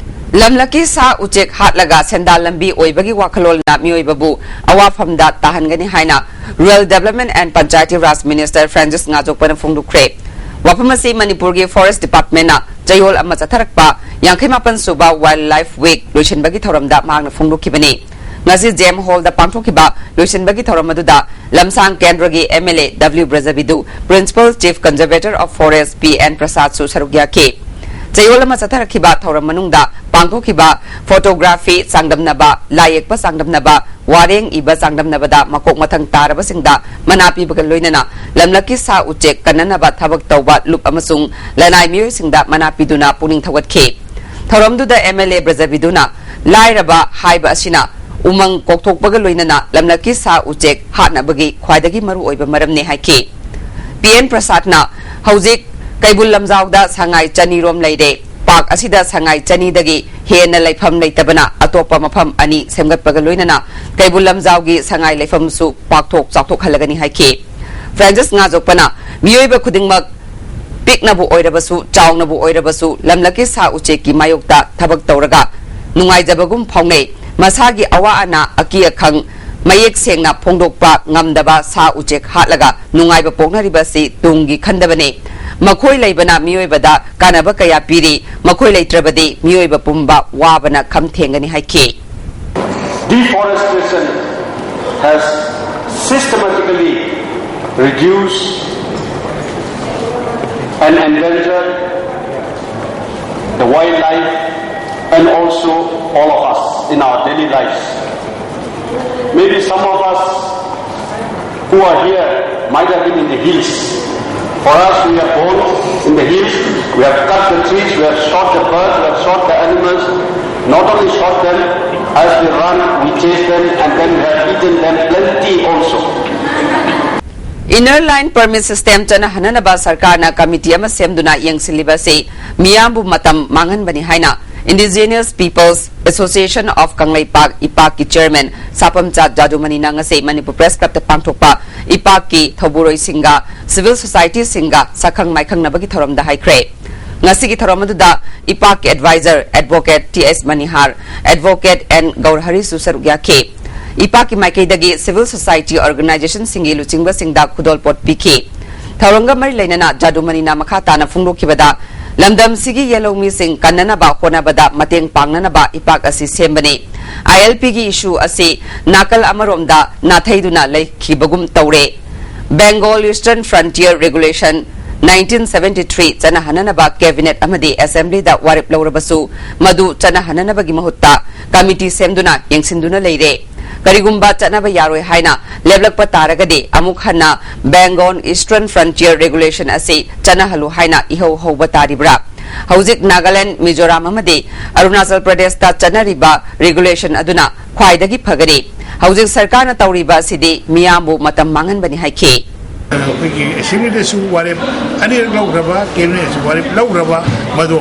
ꯂꯝꯂꯛꯀꯤ ꯁꯥ ꯎꯆꯦꯛ ꯍꯥꯠꯂꯒ ꯁꯦꯟꯗꯥꯟ ꯂꯝꯕꯤ ꯑꯣꯏꯕꯒꯤ ꯋꯥꯈꯜꯂꯣꯟꯅ ꯃꯤꯑꯣꯏꯕꯕꯨ ꯑꯋꯥꯐꯝꯗ ꯇꯥꯍꯟꯒꯅꯤ ꯍꯥꯏꯅ Rural Development and Panchayati Raj Minister Francis ꯉꯥꯖꯣꯛꯄꯅ ꯐꯣꯡꯗꯣꯛꯈ꯭ꯔꯦ꯫ ꯋꯥꯐꯝ ꯑꯁꯤ ꯃꯅꯤꯄꯨꯔꯒꯤ Forest Departmentꯅ ꯆꯌꯣꯜ ꯑꯃ ꯆꯠꯊꯔꯛꯄ ꯌꯥꯡꯈꯩ ꯃꯥꯄꯟ ꯁꯨꯕ Wildlife Week ꯂꯣꯏꯁꯤꯟꯕꯒꯤ ꯊꯧꯔꯝꯗ ꯃꯍꯥꯛꯅ ꯐꯣꯡꯗꯣꯛꯈꯤꯕꯅꯤ꯫ ꯉꯁꯤ ꯖꯦꯝ ꯍꯣꯜꯗ ꯄꯥꯡꯊꯣꯛꯈꯤꯕ ꯂꯣꯏꯁꯤꯟꯕꯒꯤ ꯊꯧꯔꯝ ꯑꯗꯨꯗ ꯂꯝꯁꯥꯡ ꯀꯦꯟꯗ꯭ꯔꯒꯤ ꯑꯦꯝ ꯑꯦꯜ ꯑꯦ ꯗꯕ꯭ꯂꯤꯎ ꯕ꯭ꯔꯖꯕꯤꯗꯨ, Principal Chief Conservator of Forest P N ꯄ꯭ꯔꯁꯥꯗꯁꯨ ꯁꯔꯨꯛ ꯌꯥꯈꯤ꯫ ꯆꯌꯣꯜ ꯑꯃ ꯆꯠꯊꯔꯛꯈꯤꯕ ꯊꯧꯔꯝ ꯃꯅꯨꯡꯗ ꯄꯥꯡꯊꯣꯛꯈꯤꯕ photography ꯆꯥꯡꯗꯝꯅꯕ, ꯂꯥꯏ ꯌꯦꯛꯄ ꯆꯥꯡꯗꯝꯅꯕ, ꯋꯥꯔꯦꯡ ꯏꯕ ꯆꯥꯡꯗꯝꯅꯕꯗ ꯃꯀꯣꯛ ꯃꯊꯪ ꯇꯥꯔꯕꯁꯤꯡꯗ ꯃꯅꯥ ꯄꯤꯕꯒ ꯂꯣꯏꯅꯅ ꯂꯝꯂꯛꯀꯤ ꯁꯥ ꯎꯆꯦꯛ ꯀꯟꯅꯅꯕ ꯊꯕꯛ ꯇꯧꯕ ꯂꯨꯞ ꯑꯃꯁꯨꯡ ꯂꯅꯥꯏ ꯃꯤꯑꯣꯏꯁꯤꯡꯗ ꯃꯅꯥ ꯄꯤꯗꯨꯅ ꯄꯨꯛꯅꯤꯡ ꯊꯧꯒꯠꯈꯤ꯫ ꯊꯧꯔꯝꯗꯨꯗ ꯑꯦꯝ ꯑꯦꯜ ꯑꯦ ꯕ꯭ꯔꯖꯕꯤꯗꯨꯅ ꯂꯥꯏꯔꯕ ꯍꯥꯏꯕ ꯑꯁꯤꯅ ꯎꯃꯪ ꯀꯣꯛꯊꯣꯛꯄꯒ ꯂꯣꯏꯅꯅ ꯂꯝꯂꯛꯀꯤ ꯁꯥ ꯎꯆꯦꯛ ꯍꯥꯠꯅꯕꯒꯤ ꯈ꯭ꯋꯥꯏꯗꯒꯤ ꯃꯔꯨꯑꯣꯏꯕ ꯃꯔꯝꯅꯤ ꯍꯥꯏꯈꯤ꯫ ꯄꯤ ꯑꯦꯟ ꯄ꯭ꯔꯁꯥꯗꯅ ꯍꯧꯖꯤꯛ ꯀꯩꯕꯨꯜ ꯂꯝꯖꯥꯎꯗ ꯁꯉꯥꯏ ꯆꯅꯤ ꯔꯣꯝ ꯂꯩꯔꯦ꯫ ꯄꯥꯛ ꯑꯁꯤꯗ ꯁꯉꯥꯏ ꯆꯅꯤꯗꯒꯤ ꯍꯦꯟꯅ ꯂꯩꯐꯝ ꯂꯩꯇꯕꯅ ꯑꯇꯣꯞꯄ ꯃꯐꯝ ꯑꯅꯤ ꯁꯦꯝꯒꯠꯄꯒ ꯂꯣꯏꯅꯅ ꯀꯩꯕꯨꯜ ꯂꯝꯖꯥꯎꯒꯤ ꯁꯉꯥꯏ ꯂꯩꯐꯝꯁꯨ ꯄꯥꯛꯊꯣꯛ ꯆꯥꯎꯊꯣꯛꯍꯜꯂꯒꯅꯤ ꯍꯥꯏꯈꯤ꯫ ꯐ꯭ꯔꯥꯟꯁꯤꯁ ꯉꯥꯖꯣꯛꯄꯅ ꯃꯤꯑꯣꯏꯕ ꯈꯨꯗꯤꯡꯃꯛ ꯄꯤꯛꯅꯕꯨ ꯑꯣꯏꯔꯕꯁꯨ, ꯆꯥꯎꯅꯕꯨ ꯑꯣꯏꯔꯕꯁꯨ, ꯂꯝꯂꯛꯀꯤ ꯁꯥ ꯎꯆꯦꯛꯀꯤ ꯃꯥꯌꯣꯛꯇ ꯊꯕꯛ ꯇꯧꯔꯒ ꯅꯨꯡꯉꯥꯏꯖꯕꯒꯨꯝ ꯐꯥꯎꯅꯩ꯫ ꯃꯁꯥꯒꯤ ꯑꯋꯥ ꯑꯅꯥ, ꯑꯀꯤ ꯑꯈꯪ ꯃꯌꯦꯛ ꯁꯦꯡꯅ ꯐꯣꯡꯗꯣꯛꯄ ꯉꯝꯗꯕ ꯁꯥ ꯎꯆꯦꯛ ꯍꯥꯠꯂꯒ ꯅꯨꯡꯉꯥꯏꯕ ꯄꯣꯛꯅꯔꯤꯕ ꯑꯁꯤ ꯇꯨꯡꯒꯤ ꯈꯟꯗꯕꯅꯤ꯫ ꯃꯈꯣꯏ ꯂꯩꯕꯅ ꯃꯤꯑꯣꯏꯕꯗ ꯀꯥꯟꯅꯕ ꯀꯌꯥ ꯄꯤꯔꯤ꯫ ꯃꯈꯣꯏ ꯂꯩꯇ꯭ꯔꯕꯗꯤ ꯃꯤꯑꯣꯏꯕ ꯄꯨꯝꯕ ꯋꯥꯕꯅ ꯈꯝ ꯊꯦꯡꯒꯅꯤ ꯍꯥꯏꯈꯤ꯫ Deforestation has systematically reduced and endangered the wildlife and also all of us in our daily lives. Maybe some of us who are here might have been in the hills. For us, we are born in the hills. We have cut the trees, we have shot the birds, we have shot the animals. Not only shot them, as they run, we chase them, and then we have eaten them plenty also. Inner Line Permit System ꯆꯠꯅꯍꯟꯅꯅꯕ ꯁꯔꯀꯥꯔꯅ committee ꯑꯃ ꯁꯦꯝꯗꯨꯅ ꯌꯦꯡꯁꯤꯜꯂꯤꯕ ꯑꯁꯤ ꯃꯤꯌꯥꯝꯕꯨ ꯃꯇꯝ ꯃꯥꯡꯍꯟꯕꯅꯤ ꯍꯥꯏꯅ Indigenous Peoples Association of Kangleipak, ꯏꯄꯥꯛꯀꯤ chairman Sapamchat ꯖꯥꯗꯨꯃꯅꯤꯅ ꯉꯁꯤ ꯃꯅꯤꯄꯨꯔ ꯄ꯭ꯔꯦꯁ ꯀ꯭ꯂꯕꯇ ꯄꯥꯡꯊꯣꯛꯄ ꯏꯄꯥꯛꯀꯤ ꯊꯧꯕꯨꯔꯣꯏꯁꯤꯡꯒ ꯁꯤꯚꯤꯜ ꯁꯣꯁꯥꯏꯇꯤꯁꯤꯡꯒ ꯁꯛꯈꯪ ꯃꯥꯏꯈꯪꯅꯕꯒꯤ ꯊꯧꯔꯝꯗ ꯍꯥꯏꯈ꯭ꯔꯦ꯫ ꯉꯁꯤꯒꯤ ꯊꯧꯔꯝ ꯑꯗꯨꯗ ꯏꯄꯥꯛꯀꯤ adviser advocate T S Manihar, advocate N ꯒꯧꯔꯍꯔꯤꯁꯨ ꯁꯔꯨꯛ ꯌꯥꯈꯤ꯫ ꯏꯄꯥꯛꯀꯤ ꯃꯥꯏꯀꯩꯗꯒꯤ ꯁꯤꯚꯤꯜ ꯁꯣꯁꯥꯏꯇꯤ ꯑꯣꯔꯒꯅꯥꯏꯖꯦꯁꯟꯁꯤꯡꯒꯤ ꯂꯨꯆꯤꯡꯕꯁꯤꯡꯗ ꯈꯨꯗꯣꯜꯄꯣꯠ ꯄꯤꯈꯤ꯫ ꯊꯧꯔꯝꯒ ꯃꯔꯤ ꯂꯩꯅꯅ ꯖꯥꯗꯨꯃꯅꯤꯅ ꯃꯈꯥ ꯇꯥꯅ ꯐꯣꯡꯗꯣꯛꯈꯤꯕꯗ, ꯂꯝꯗꯝꯁꯤꯒꯤ ꯌꯦꯜꯍꯧꯃꯤꯁꯤꯡ ꯀꯟꯅꯅꯕ ꯍꯣꯠꯅꯕꯗ ꯃꯇꯦꯡ ꯄꯥꯡꯅꯅꯕ ꯏꯄꯥꯛ ꯑꯁꯤ ꯁꯦꯝꯕꯅꯤ꯫ ꯑꯥꯏ ꯑꯦꯜ ꯄꯤꯒꯤ ꯏꯁꯨ ꯑꯁꯤ ꯅꯥꯀꯜ ꯑꯃꯔꯣꯝꯗ ꯅꯥꯊꯩꯗꯨꯅ ꯂꯩꯈꯤꯕꯒꯨꯝ ꯇꯧꯔꯦ꯫ Bengal Eastern Frontier Regulation nineteen seventy three ꯆꯠꯅꯍꯟꯅꯅꯕ ꯀꯦꯕꯤꯅꯦꯠ ꯑꯃꯗꯤ ꯑꯦꯁꯦꯝꯕ꯭ꯂꯤꯗ ꯋꯥꯔꯦꯞ ꯂꯧꯔꯕꯁꯨ, ꯃꯗꯨ ꯆꯠꯅꯍꯟꯅꯅꯕꯒꯤ ꯃꯍꯨꯠꯇ ꯀꯃꯤꯇꯤ ꯁꯦꯝꯗꯨꯅ ꯌꯦꯡꯁꯤꯟꯗꯨꯅ ꯂꯩꯔꯦ꯫ ꯀꯔꯤꯒꯨꯝꯕ ꯆꯠꯅꯕ ꯌꯥꯔꯣꯏ ꯍꯥꯏꯅ ꯂꯦꯞꯂꯛꯄ ꯇꯥꯔꯒꯗꯤ, ꯑꯃꯨꯛ ꯍꯟꯅ Bengal Eastern Frontier Regulation ꯑꯁꯤ ꯆꯠꯅꯍꯜꯂꯨ ꯍꯥꯏꯅ ꯏꯍꯧ ꯍꯧꯕ ꯇꯥꯔꯤꯕ꯭ꯔꯥ? ꯍꯧꯖꯤꯛ ꯅꯥꯒꯥꯂꯦꯟꯗ, ꯃꯤꯖꯣꯔꯥꯝ ꯑꯃꯗꯤ ꯑꯔꯨꯅꯥꯆꯜ ꯄ꯭ꯔꯗꯦꯁꯇ ꯆꯠꯅꯔꯤꯕ ꯔꯤꯒꯨꯂꯦꯁꯟ ꯑꯗꯨꯅ ꯈ꯭ꯋꯥꯏꯗꯒꯤ ꯐꯒꯅꯤ꯫ ꯍꯧꯖꯤꯛ ꯁꯔꯀꯥꯔꯅ ꯇꯧꯔꯤꯕ ꯑꯁꯤꯗꯤ ꯃꯤꯌꯥꯝꯕꯨ ꯃꯇꯝ ꯃꯥꯡꯍꯟꯕꯅꯤ ꯍꯥꯏꯈꯤ꯫ ꯑꯩꯈꯣꯏꯒꯤ ꯑꯦꯁꯦꯝꯕ꯭ꯂꯤꯗꯁꯨ ꯋꯥꯔꯦꯞ ꯑꯅꯤꯔꯛ ꯂꯧꯈ꯭ꯔꯕ, ꯀꯦꯕꯤꯅꯦꯠꯁꯨ ꯋꯥꯔꯦꯞ ꯂꯧꯈ꯭ꯔꯕ, ꯃꯗꯣ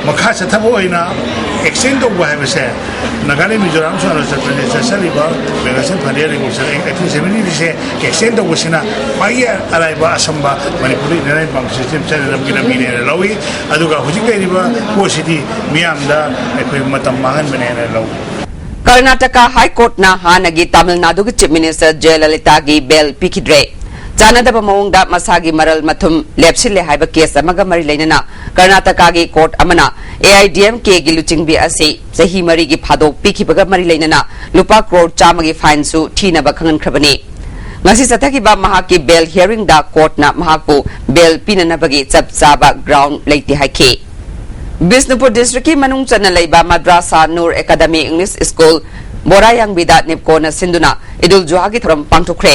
ꯃꯈꯥ ꯆꯠꯊꯕ ꯑꯣꯏꯅ ꯑꯦꯛꯁꯇꯦꯟ ꯇꯧꯕ ꯍꯥꯏꯕꯁꯦ, ꯅꯥꯒꯥꯂꯦꯟ, ꯃꯤꯖꯣꯔꯥꯝ, ꯑꯔꯨꯅꯥꯆꯜ ꯄ꯭ꯔꯗꯦꯁ ꯆꯠꯆꯔꯤꯕ ꯃꯦꯒꯥꯁꯟ ꯐꯟꯗꯤꯌꯥ ꯔꯤꯒꯨꯂꯦꯁꯟ ꯑꯦꯛ ꯑꯩꯠꯇꯤꯟ ꯁꯚꯦꯟꯇꯤꯁꯦ ꯑꯦꯛꯁꯇꯦꯟ ꯇꯧꯕꯁꯤꯅ ꯈ꯭ꯋꯥꯏꯗꯒꯤ ꯑꯔꯥꯏꯕ, ꯑꯁꯝꯕ ꯃꯅꯤꯄꯨꯔꯗ ꯏꯟꯅꯔ ꯂꯥꯏꯟ ꯕꯥꯎꯟꯗꯔꯤ ꯁꯤꯁꯇꯦꯝ ꯆꯠꯅꯅꯕꯒꯤ ꯂꯝꯕꯤꯅꯦꯅ ꯂꯧꯏ꯫ ꯑꯗꯨꯒ ꯍꯧꯖꯤꯛ ꯂꯩꯔꯤꯕ ꯄꯣꯠꯁꯤꯗꯤ ꯃꯤꯌꯥꯝꯗ ꯑꯩꯈꯣꯏ ꯃꯇꯝ ꯃꯥꯡꯍꯟꯕꯅꯦꯅ ꯂꯧꯏ꯫ ꯀꯔꯅꯥꯇꯀꯥ ꯍꯥꯏ ꯀꯣꯔꯠꯅ ꯍꯥꯟꯅꯒꯤ ꯇꯥꯃꯤꯜ ꯅꯥꯗꯨꯒꯤ ꯆꯤꯐ ꯃꯤꯅꯤꯁꯇꯔ ꯖꯌꯂꯂꯤꯇꯥꯒꯤ ꯕꯦꯜ ꯄꯤꯈꯤꯗ꯭ꯔꯦ꯫ ꯆꯥꯟꯅꯗꯕ ꯃꯑꯣꯡꯗ ꯃꯁꯥꯒꯤ ꯃꯔꯜ ꯃꯊꯨꯝ ꯂꯦꯞꯁꯤꯜꯂꯦ ꯍꯥꯏꯕ ꯀꯦꯁ ꯑꯃꯒ ꯃꯔꯤ ꯂꯩꯅꯅ ꯀꯔꯅꯥꯇꯀꯥꯒꯤ ꯀꯣꯔꯠ ꯑꯃꯅ ꯑꯦ ꯑꯥꯏ ꯗꯤ ꯑꯦꯝ ꯀꯦꯒꯤ ꯂꯨꯆꯤꯡꯕꯤ ꯑꯁꯤ ꯆꯍꯤ ꯃꯔꯤꯒꯤ ꯐꯥꯗꯣꯛ ꯄꯤꯈꯤꯕꯒ ꯃꯔꯤ ꯂꯩꯅꯅ ꯂꯨꯄꯥ ꯀ꯭ꯔꯣꯔ ꯆꯥꯝꯃꯒꯤ ꯐꯥꯏꯟꯁꯨ ꯊꯤꯅꯕ ꯈꯪꯍꯟꯈ꯭ꯔꯕꯅꯤ꯫ ꯉꯁꯤ ꯆꯠꯊꯈꯤꯕ ꯃꯍꯥꯛꯀꯤ ꯕꯦꯜ ꯍꯤꯌꯥꯔꯤꯡꯗ ꯀꯣꯔꯠꯅ ꯃꯍꯥꯛꯄꯨ ꯕꯦꯜ ꯄꯤꯅꯅꯕꯒꯤ ꯆꯞ ꯆꯥꯕ ꯒ꯭ꯔꯥꯎꯟ ꯂꯩꯇꯦ ꯍꯥꯏꯈꯤ꯫ ꯕꯤꯁꯅꯨꯄꯨꯔ ꯗꯤꯁꯇ꯭ꯔꯤꯛꯀꯤ ꯃꯅꯨꯡ ꯆꯟꯅ ꯂꯩꯕ ꯃꯗ꯭ꯔꯥꯁꯥ ꯅꯨꯔ ꯑꯦꯀꯥꯗꯃꯤ ꯏꯪꯂꯤꯁ ꯁ꯭ꯀꯨꯜ ꯕꯣꯔꯥꯌꯥꯡꯕꯤꯗ ꯅꯤꯞꯀꯣꯅ ꯁꯤꯟꯗꯨꯅ ꯏꯗꯨꯜ ꯖꯨꯍꯥꯒꯤ ꯊꯧꯔꯝ ꯄꯥꯡꯊꯣꯛꯈ꯭ꯔꯦ꯫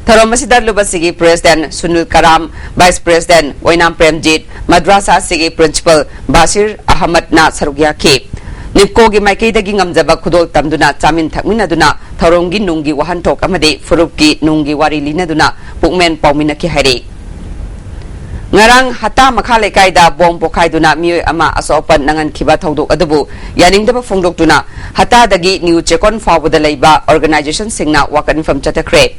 ꯊꯧꯔꯝ ꯑꯁꯤꯗ ꯂꯨꯞ ꯑꯁꯤꯒꯤ ꯄ꯭ꯔꯦꯁꯤꯗꯦꯟꯠ ꯁꯨꯅꯤꯜ ꯀꯔꯥꯝ, ꯚꯥꯏꯁ ꯄ꯭ꯔꯦꯁꯤꯗꯦꯟꯠ ꯑꯣꯏꯅꯥꯝ ꯄ꯭ꯔꯦꯝꯖꯤꯠ, ꯃꯗ꯭ꯔꯥꯁꯥ ꯑꯁꯤꯒꯤ ꯄ꯭ꯔꯤꯟꯁꯤꯄꯜ ꯕꯥꯁꯤꯔ ꯑꯍꯃꯗꯅ ꯁꯔꯨꯛ ꯌꯥꯈꯤ꯫ ꯅꯤꯞꯀꯣꯒꯤ ꯃꯥꯏꯀꯩꯗꯒꯤ ꯉꯝꯖꯕ ꯈꯨꯗꯣꯜ ꯇꯝꯗꯨꯅ ꯆꯥꯃꯤꯟ ꯊꯛꯃꯤꯟꯅꯗꯨꯅ ꯊꯧꯔꯝꯒꯤ ꯅꯨꯡꯒꯤ ꯋꯥꯍꯟꯊꯣꯛ ꯑꯃꯗꯤ ꯐꯨꯔꯨꯞꯀꯤ ꯅꯨꯡꯒꯤ ꯋꯥꯔꯤ ꯂꯤꯅꯗꯨꯅ ꯄꯨꯛꯃꯦꯟ ꯄꯥꯎꯃꯤꯟꯅꯈꯤ ꯍꯥꯏꯔꯤ꯫ ꯉꯔꯥꯡ ꯍꯇꯥ ꯃꯈꯥ ꯂꯩꯀꯥꯏꯗ ꯕꯣꯝ ꯄꯣꯈꯥꯏꯗꯨꯅ ꯃꯤꯑꯣꯏ ꯑꯃ ꯑꯁꯣꯛ ꯑꯄꯟ ꯅꯪꯍꯟꯈꯤꯕ ꯊꯧꯗꯣꯛ ꯑꯗꯨꯕꯨ ꯌꯥꯅꯤꯡꯗꯕ ꯐꯣꯡꯗꯣꯛꯇꯨꯅ ꯍꯇꯥꯗꯒꯤ ꯅ꯭ꯌꯨ ꯆꯦꯀꯣꯟ ꯐꯥꯎꯕꯗ ꯂꯩꯕ ꯑꯣꯔꯒꯅꯥꯏꯖꯦꯁꯟꯁꯤꯡꯅ ꯋꯥꯀꯠ ꯃꯤꯐꯝ ꯆꯠꯊꯈ꯭ꯔꯦ꯫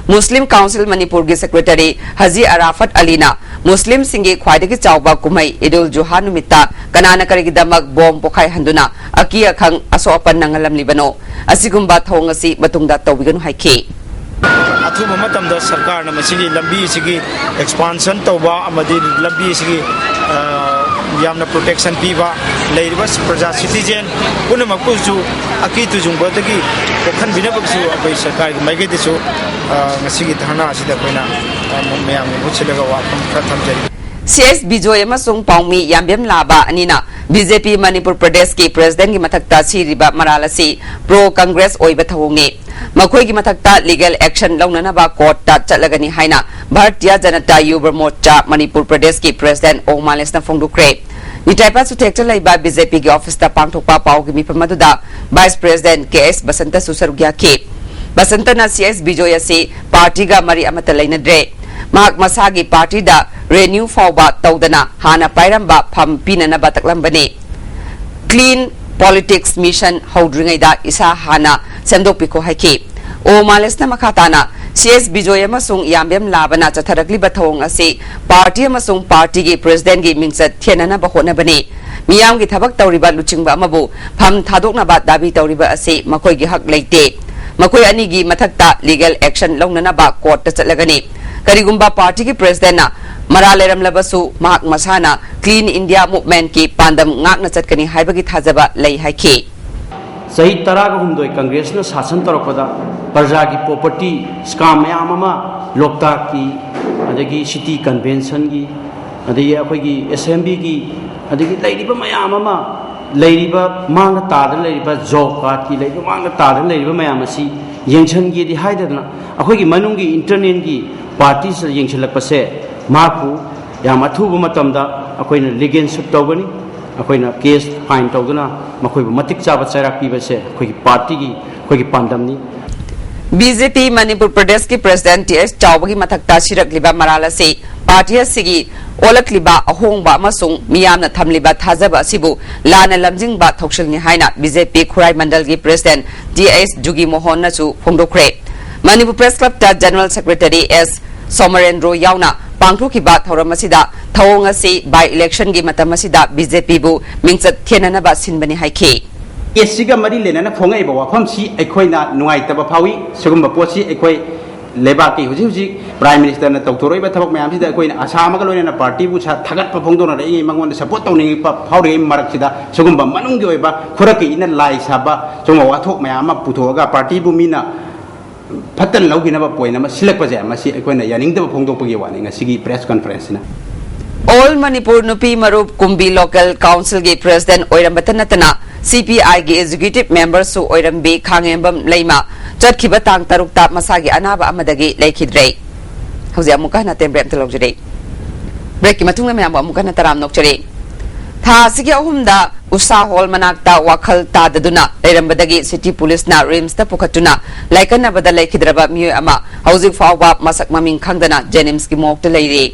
ꯃꯨꯁꯂꯤꯝ ꯀꯥꯎꯟꯁꯤꯜ ꯃꯅꯤꯄꯨꯔꯒꯤ ꯁꯦꯀ꯭ꯔꯦꯇꯔꯤ ꯍꯖꯤ ꯑꯔꯥꯐꯠ ꯑꯂꯤꯅ ꯃꯨꯁꯂꯤꯝꯁꯤꯡꯒꯤ ꯈ꯭ꯋꯥꯏꯗꯒꯤ ꯆꯥꯎꯕ ꯀꯨꯝꯍꯩ ꯏꯗꯨꯜ ꯖꯨꯍꯥ ꯅꯨꯃꯤꯠꯇ ꯀꯅꯥꯅ ꯀꯔꯤꯒꯤꯗꯃꯛ ꯕꯣꯝ ꯄꯣꯈꯥꯏꯍꯟꯗꯨꯅ ꯑꯀꯤ ꯑꯈꯪ ꯑꯁꯣꯛ ꯑꯄꯟ ꯅꯪꯍꯜꯂꯝꯂꯤꯕꯅꯣ? ꯑꯁꯤꯒꯨꯝꯕ ꯊꯧꯑꯣꯡ ꯑꯁꯤ ꯃꯇꯨꯡꯗ ꯇꯧꯕꯤꯒꯅꯨ ꯍꯥꯏꯈꯤ꯫ ꯑꯊꯨꯕ ꯃꯇꯝꯗ ꯁꯔꯀꯥꯔꯅ ꯃꯁꯤꯒꯤ ꯂꯝꯕꯤ ꯑꯁꯤꯒꯤ ꯑꯦꯛꯁꯄꯥꯟꯁꯟ ꯇꯧꯕ ꯑꯃꯗꯤ ꯂꯝꯕꯤ ꯑꯁꯤꯒꯤ, ꯑ, ꯌꯥꯝꯅ ꯄ꯭ꯔꯣꯇꯦꯛꯁꯟ ꯄꯤꯕ, ꯂꯩꯔꯤꯕ ꯄ꯭ꯔꯖꯥ, ꯁꯤꯇꯤꯖꯦꯟ ꯄꯨꯝꯅꯃꯛꯄꯨꯁꯨ ꯑꯀꯤ ꯇꯨꯖꯨꯡꯕꯗꯒꯤ ꯀꯣꯛꯍꯟꯕꯤꯅꯕꯒꯤꯁꯨ ꯑꯩꯈꯣꯏ ꯁꯔꯀꯥꯔꯒꯤ ꯃꯥꯏꯀꯩꯗꯁꯨ, ꯑ, ꯉꯁꯤꯒꯤ ꯙꯔꯅꯥ ꯑꯁꯤꯗ ꯑꯩꯈꯣꯏꯅ, ꯑ, ꯃꯌꯥꯝꯒꯤ ꯃꯍꯨꯠ ꯁꯤꯜꯂꯒ ꯋꯥꯐꯝ ꯈꯔ ꯊꯝꯖꯔꯤ꯫ ꯁꯤ ꯑꯦꯁ ꯕꯤꯖꯣꯏ ꯑꯃꯁꯨꯡ ꯄꯥꯎꯃꯤ ꯌꯥꯝꯕꯦꯝ ꯂꯥꯕꯥ ꯑꯅꯤꯅ ꯕꯤ ꯖꯦ ꯄꯤ ꯃꯅꯤꯄꯨꯔ ꯄ꯭ꯔꯗꯦꯁꯀꯤ ꯄ꯭ꯔꯦꯁꯤꯗꯦꯟꯠꯀꯤ ꯃꯊꯛꯇ ꯁꯤꯔꯤꯕ ꯃꯔꯥꯜ ꯑꯁꯤ ꯄ꯭ꯔꯣ ꯀꯪꯒ꯭ꯔꯦꯁ ꯑꯣꯏꯕ ꯊꯧꯑꯣꯡꯅꯤ꯫ ꯃꯈꯣꯏꯒꯤ ꯃꯊꯛꯇ ꯂꯤꯒꯦꯜ ꯑꯦꯛꯁꯟ ꯂꯧꯅꯅꯕ ꯀꯣꯔꯠꯇ ꯆꯠꯂꯒꯅꯤ ꯍꯥꯏꯅ ꯚꯥꯔꯇꯤꯌꯥ ꯖꯅꯇꯥ ꯌꯨꯕ ꯃꯣꯔꯆꯥ ꯃꯅꯤꯄꯨꯔ ꯄ꯭ꯔꯗꯦꯁꯀꯤ ꯄ꯭ꯔꯦꯁꯤꯗꯦꯟꯠ ꯑꯣ ꯃꯥꯂꯦꯁꯅ ꯐꯣꯡꯗꯣꯛꯈ꯭ꯔꯦ꯫ ꯅꯤꯇꯥꯏꯄꯥ ꯆꯨꯊꯦꯛꯇ ꯂꯩꯕ ꯕꯤ ꯖꯦ ꯄꯤꯒꯤ ꯑꯣꯐꯤꯁꯇ ꯄꯥꯡꯊꯣꯛꯄ ꯄꯥꯎꯒꯤ ꯃꯤꯐꯝ ꯑꯗꯨꯗ ꯚꯥꯏꯁ ꯄ꯭ꯔꯦꯁꯤꯗꯦꯟꯠ ꯀꯦ ꯑꯦꯁ ꯕꯁꯟꯇꯁꯨ ꯁꯔꯨꯛ ꯌꯥꯈꯤ꯫ ꯕꯁꯟꯇꯅ ꯁꯤ ꯑꯦꯁ ꯕꯤꯖꯣꯏ ꯑꯁꯤ ꯄꯥꯔꯇꯤꯒ ꯃꯔꯤ ꯑꯃꯠꯇ ꯂꯩꯅꯗ꯭ꯔꯦ꯫ ꯃꯍꯥꯛ ꯃꯁꯥꯒꯤ ꯄꯥꯔꯇꯤꯗ renew ꯐꯥꯎꯕ ꯇꯧꯗꯅ ꯍꯥꯟꯅ ꯄꯥꯏꯔꯝꯕ ꯐꯝ ꯄꯤꯅꯅꯕ ꯇꯛꯂꯝꯕꯅꯤ꯫ Clean Politics Mission ꯍꯧꯗ꯭ꯔꯤꯉꯩꯗ ꯏꯁꯥ ꯍꯥꯟꯅ ꯁꯦꯝꯗꯣꯛꯄꯤꯈꯣ ꯍꯥꯏꯈꯤ꯫ ꯑꯣ ꯃꯥꯂꯦꯁꯅ ꯃꯈꯥ ꯇꯥꯅ, ꯁꯤ ꯑꯦꯁ ꯕꯤꯖꯣꯏ ꯑꯃꯁꯨꯡ ꯌꯥꯝꯕꯦꯝ ꯂꯥꯕꯅ ꯆꯠꯊꯔꯛꯂꯤꯕ ꯊꯧꯑꯣꯡ ꯑꯁꯤ ꯄꯥꯔꯇꯤ ꯑꯃꯁꯨꯡ ꯄꯥꯔꯇꯤꯒꯤ ꯄ꯭ꯔꯦꯁꯤꯗꯦꯟꯒꯤ ꯃꯤꯡꯆꯠ ꯊꯦꯟꯅꯅꯕ ꯍꯣꯠꯅꯕꯅꯤ꯫ ꯃꯤꯌꯥꯝꯒꯤ ꯊꯕꯛ ꯇꯧꯔꯤꯕ ꯂꯨꯆꯤꯡꯕ ꯑꯃꯕꯨ ꯐꯝ ꯊꯥꯗꯣꯛꯅꯕ ꯗꯥꯕꯤ ꯇꯧꯔꯤꯕ ꯑꯁꯤ ꯃꯈꯣꯏꯒꯤ ꯍꯛ ꯂꯩꯇꯦ꯫ ꯃꯈꯣꯏ ꯑꯅꯤꯒꯤ ꯃꯊꯛꯇ legal action ꯂꯧꯅꯅꯕ ꯀꯣꯔꯠꯇ ꯆꯠꯂꯒꯅꯤ꯫ ꯀꯔꯤꯒꯨꯝꯕ ꯄꯥꯔꯇꯤꯒꯤ ꯄ꯭ꯔꯦꯁꯤꯗꯦꯟꯠꯅ ꯃꯔꯥꯜ ꯂꯩꯔꯝꯂꯕꯁꯨ, ꯃꯍꯥꯛ ꯃꯁꯥꯅ Clean India Movementꯀꯤ ꯄꯥꯟꯗꯝ ꯉꯥꯛꯅ ꯆꯠꯀꯅꯤ ꯍꯥꯏꯕꯒꯤ ꯊꯥꯖꯕ ꯂꯩ ꯍꯥꯏꯈꯤ꯫ ꯆꯍꯤ ꯇꯔꯥꯒ ꯍꯨꯝꯗꯣꯏ ꯀꯪꯒ꯭ꯔꯦꯁꯅ ꯁꯥꯁꯟ ꯇꯧꯔꯛꯄꯗ ꯄ꯭ꯔꯖꯥꯒꯤ property scam ꯃꯌꯥꯝ ꯑꯃ, ꯂꯣꯛꯇꯥꯛꯀꯤ, ꯑꯗꯒꯤ city conventionꯒꯤ, ꯑꯗꯒꯤ ꯑꯩꯈꯣꯏꯒꯤ assemblyꯒꯤ, ꯑꯗꯒꯤ ꯂꯩꯔꯤꯕ ꯃꯌꯥꯝ ꯑꯃ, ꯂꯩꯔꯤꯕ ꯃꯥꯡꯗ ꯇꯥꯗꯅ ꯂꯩꯔꯤꯕ job cardꯀꯤ ꯂꯩꯔꯤꯕ ꯃꯥꯡꯗ ꯇꯥꯗꯅ ꯂꯩꯔꯤꯕ ꯃꯌꯥꯝ ꯑꯁꯤ ꯌꯦꯡꯁꯤꯟꯒꯦꯗꯤ ꯍꯥꯏꯗꯗꯅ ꯑꯩꯈꯣꯏꯒꯤ ꯃꯅꯨꯡꯒꯤ internalꯒꯤ partyꯁꯤꯗ ꯌꯦꯡꯁꯤꯜꯂꯛꯄꯁꯦ ꯃꯍꯥꯛꯄꯨ ꯌꯥꯝ ꯑꯊꯨꯕ ꯃꯇꯝꯗ ꯑꯩꯈꯣꯏꯅ legal suit ꯇꯧꯒꯅꯤ꯫ ꯑꯩꯈꯣꯏꯅ case file ꯇꯧꯗꯨꯅ ꯃꯈꯣꯏꯕꯨ ꯃꯇꯤꯛ ꯆꯥꯕ ꯆꯩꯔꯥꯛ ꯄꯤꯕꯁꯦ ꯑꯩꯈꯣꯏꯒꯤ partyꯒꯤ, ꯑꯩꯈꯣꯏꯒꯤ ꯄꯥꯟꯗꯝꯅꯤ꯫ ꯕꯤ ꯖꯦ ꯄꯤ ꯃꯅꯤꯄꯨꯔ ꯄ꯭ꯔꯗꯦꯁꯀꯤ ꯄ꯭ꯔꯦꯁꯤꯗꯦꯟꯠ ꯇꯤ ꯑꯦꯁ ꯆꯥꯎꯕꯒꯤ ꯃꯊꯛꯇ ꯁꯤꯔꯛꯂꯤꯕ ꯃꯔꯥꯜ ꯑꯁꯤ ꯄꯥꯔꯇꯤ ꯑꯁꯤꯒꯤ ꯑꯣꯜꯂꯛꯂꯤꯕ ꯑꯍꯣꯡꯕ ꯑꯃꯁꯨꯡ ꯃꯤꯌꯥꯝꯅ ꯊꯝꯂꯤꯕ ꯊꯥꯖꯕ ꯑꯁꯤꯕꯨ ꯂꯥꯟꯅ ꯂꯝꯖꯤꯡꯕ ꯊꯧꯁꯤꯜꯅꯤ ꯍꯥꯏꯅ ꯕꯤ ꯖꯦ ꯄꯤ ꯈꯨꯔꯥꯏ ꯃꯟꯗꯜꯒꯤ ꯄ꯭ꯔꯦꯁꯤꯗꯦꯟꯠ ꯇꯤ ꯑꯦꯁ ꯖꯨꯒꯤ ꯃꯣꯍꯟꯅꯁꯨ ꯐꯣꯡꯗꯣꯛꯈ꯭ꯔꯦ꯫ ꯃꯅꯤꯄꯨꯔ ꯄ꯭ꯔꯦꯁ ꯀ꯭ꯂꯕꯇ ꯖꯦꯅꯔꯦꯜ ꯁꯦꯀ꯭ꯔꯦꯇꯔꯤ ꯑꯦꯁ ꯁꯣꯃꯔꯦꯟꯗ꯭ꯔꯣ ꯌꯥꯎꯅ ꯄꯥꯡꯊꯣꯛꯈꯤꯕ ꯊꯧꯔꯝ ꯑꯁꯤꯗ ꯊꯧꯑꯣꯡ ꯑꯁꯤ by electionꯒꯤ ꯃꯇꯝ ꯑꯁꯤꯗ ꯕꯤ ꯖꯦ ꯄꯤꯕꯨ ꯃꯤꯡꯆꯠ ꯊꯦꯟꯅꯅꯕ ꯁꯤꯟꯕꯅꯤ ꯍꯥꯏꯈꯤ꯫ ꯑꯦꯁ ꯁꯤꯒ ꯃꯔꯤ ꯂꯩꯅꯅ ꯐꯣꯡꯉꯛꯏꯕ ꯋꯥꯐꯝꯁꯤ ꯑꯩꯈꯣꯏꯅ ꯅꯨꯡꯉꯥꯏꯇꯕ ꯐꯥꯎꯏ꯫ ꯁꯤꯒꯨꯝꯕ ꯄꯣꯠꯁꯤ ꯑꯩꯈꯣꯏ ꯂꯩꯕꯥꯛꯀꯤ ꯍꯧꯖꯤꯛ ꯍꯧꯖꯤꯛ Prime Ministerꯅ ꯇꯧꯊꯣꯔꯛꯏꯕ ꯊꯕꯛ ꯃꯌꯥꯝꯁꯤꯗ ꯑꯩꯈꯣꯏꯅ ꯑꯁꯥ ꯑꯃꯒ ꯂꯣꯏꯅꯅ partyꯕꯨ ꯁ-, ꯊꯥꯒꯠꯄ ꯐꯣꯡꯗꯣꯛꯅꯔꯛꯏꯉꯩ, ꯃꯉꯣꯟꯗ support ꯇꯧꯅꯤꯡꯉꯛꯄ ꯐꯥꯎꯔꯤꯉꯩ ꯃꯔꯛꯁꯤꯗ ꯁꯤꯒꯨꯝꯕ ꯃꯅꯨꯡꯒꯤ ꯑꯣꯏꯕ ꯈꯨꯔꯛꯀꯤ ꯏꯟꯅ ꯂꯥꯏ ꯁꯥꯕ ꯁꯤꯒꯨꯝꯕ ꯋꯥꯊꯣꯛ ꯃꯌꯥꯝ ꯑꯃ ꯄꯨꯊꯣꯛꯑꯒ partyꯕꯨ ꯃꯤꯅ ꯐꯠꯇꯅ ꯂꯧꯈꯤꯅꯕ point ꯑꯃ ꯁꯤꯜꯂꯛꯄꯁꯦ, ꯃꯁꯤ ꯑꯩꯈꯣꯏꯅ ꯌꯥꯅꯤꯡꯗꯕ ꯐꯣꯡꯗꯣꯛꯄꯒꯤ ꯋꯥꯅꯤ ꯉꯁꯤꯒꯤ press conferenceꯁꯤꯅ꯫ All Manipur ꯅꯨꯄꯤ ꯃꯔꯨꯞ ꯀꯨꯝꯕꯤ Local Councilꯒꯤ president ꯑꯣꯏꯔꯝꯕꯇ ꯅꯠꯇꯅ C P Iꯒꯤ executive memberꯁꯨ ꯑꯣꯏꯔꯝꯕꯤ ꯈꯥꯉꯦꯝꯕꯝ ꯂꯩꯃ ꯆꯠꯈꯤꯕ ꯇꯥꯡ ꯇꯔꯨꯛꯇ ꯃꯁꯥꯒꯤ ꯑꯅꯥꯕ ꯑꯃꯗꯒꯤ ꯂꯩꯈꯤꯗ꯭ꯔꯦ꯫ ꯍꯧꯖꯤꯛ ꯑꯃꯨꯛꯀ ꯍꯟꯅ temporary ꯑꯝꯇ ꯂꯧꯖꯔꯤ꯫ Breakꯀꯤ ꯃꯇꯨꯡꯗ ꯃꯌꯥꯝꯕꯨ ꯑꯃꯨꯛꯀ ꯍꯟꯅ ꯇꯔꯥꯝ ꯅꯣꯛꯆꯔꯤ꯫ ꯊꯥ ꯑꯁꯤꯒꯤ ꯑꯍꯨꯝꯗ ꯎꯁꯥ ꯍꯣꯜ ꯃꯅꯥꯛꯇ ꯋꯥꯈꯜ ꯇꯥꯗꯗꯨꯅ ꯂꯩꯔꯝꯕꯗꯒꯤ city policeꯅ RIMSꯇ ꯄꯨꯈꯠꯇꯨꯅ ꯂꯥꯏꯀꯠꯅꯕꯗ ꯂꯩꯈꯤꯗ꯭ꯔꯕ ꯃꯤꯑꯣꯏ ꯑꯃ ꯍꯧꯖꯤꯛ ꯐꯥꯎꯕ ꯃꯁꯛ ꯃꯃꯤꯡ ꯈꯪꯗꯅ JNIMSꯀꯤ morgueꯇ ꯂꯩꯔꯤ꯫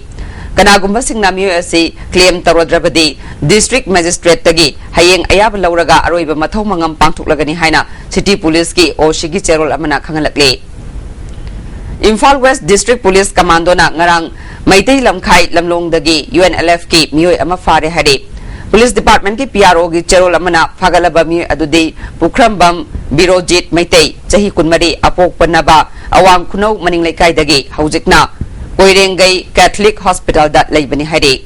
ꯀꯅꯥꯒꯨꯝꯕꯁꯤꯡꯅ ꯃꯤꯑꯣꯏ ꯑꯁꯤ claim ꯇꯧꯔꯗ꯭ꯔꯕꯗꯤ district magistrate ꯇꯒꯤ ꯍꯌꯦꯡ ꯑꯌꯥꯕ ꯂꯧꯔꯒ ꯑꯔꯣꯏꯕ ꯃꯊꯧ ꯃꯉꯝ ꯄꯥꯡꯊꯣꯛꯂꯒꯅꯤ ꯍꯥꯏꯅ city police ꯀꯤ OC ꯒꯤ ꯆꯦꯔꯣꯜ ꯑꯃꯅ ꯈꯪꯍꯜꯂꯛꯂꯤ꯫ Imphal West District Police Commando ꯅ ꯉꯔꯥꯡ ꯃꯩꯇꯩ ꯂꯝꯈꯥꯏ ꯂꯝꯂꯣꯡꯗꯒꯤ UNLF ꯀꯤ ꯃꯤꯑꯣꯏ ꯑꯃ ꯐꯥꯔꯦ ꯍꯥꯏꯔꯤ꯫ Police Department ꯀꯤ PRO ꯒꯤ ꯆꯦꯔꯣꯜ ꯑꯃꯅ ꯐꯥꯒꯠꯂꯕ ꯃꯤꯑꯣꯏ ꯑꯗꯨꯗꯤ ꯄꯨꯈ꯭ꯔꯝꯕꯝ ꯕꯤꯔꯣꯖꯤꯠ ꯃꯩꯇꯩ, ꯆꯍꯤ ꯀꯨꯟꯃꯔꯤ, ꯑꯄꯣꯛꯄ ꯅꯕꯥ, ꯑꯋꯥꯡ ꯈꯨꯅꯧ ꯃꯅꯤꯡ ꯂꯩꯀꯥꯏꯗꯒꯤ, ꯍꯧꯖꯤꯛꯅ ꯀꯣꯏꯔꯦꯡꯒꯩ Catholic Hospital ꯗ ꯂꯩꯕꯅꯤ ꯍꯥꯏꯔꯤ꯫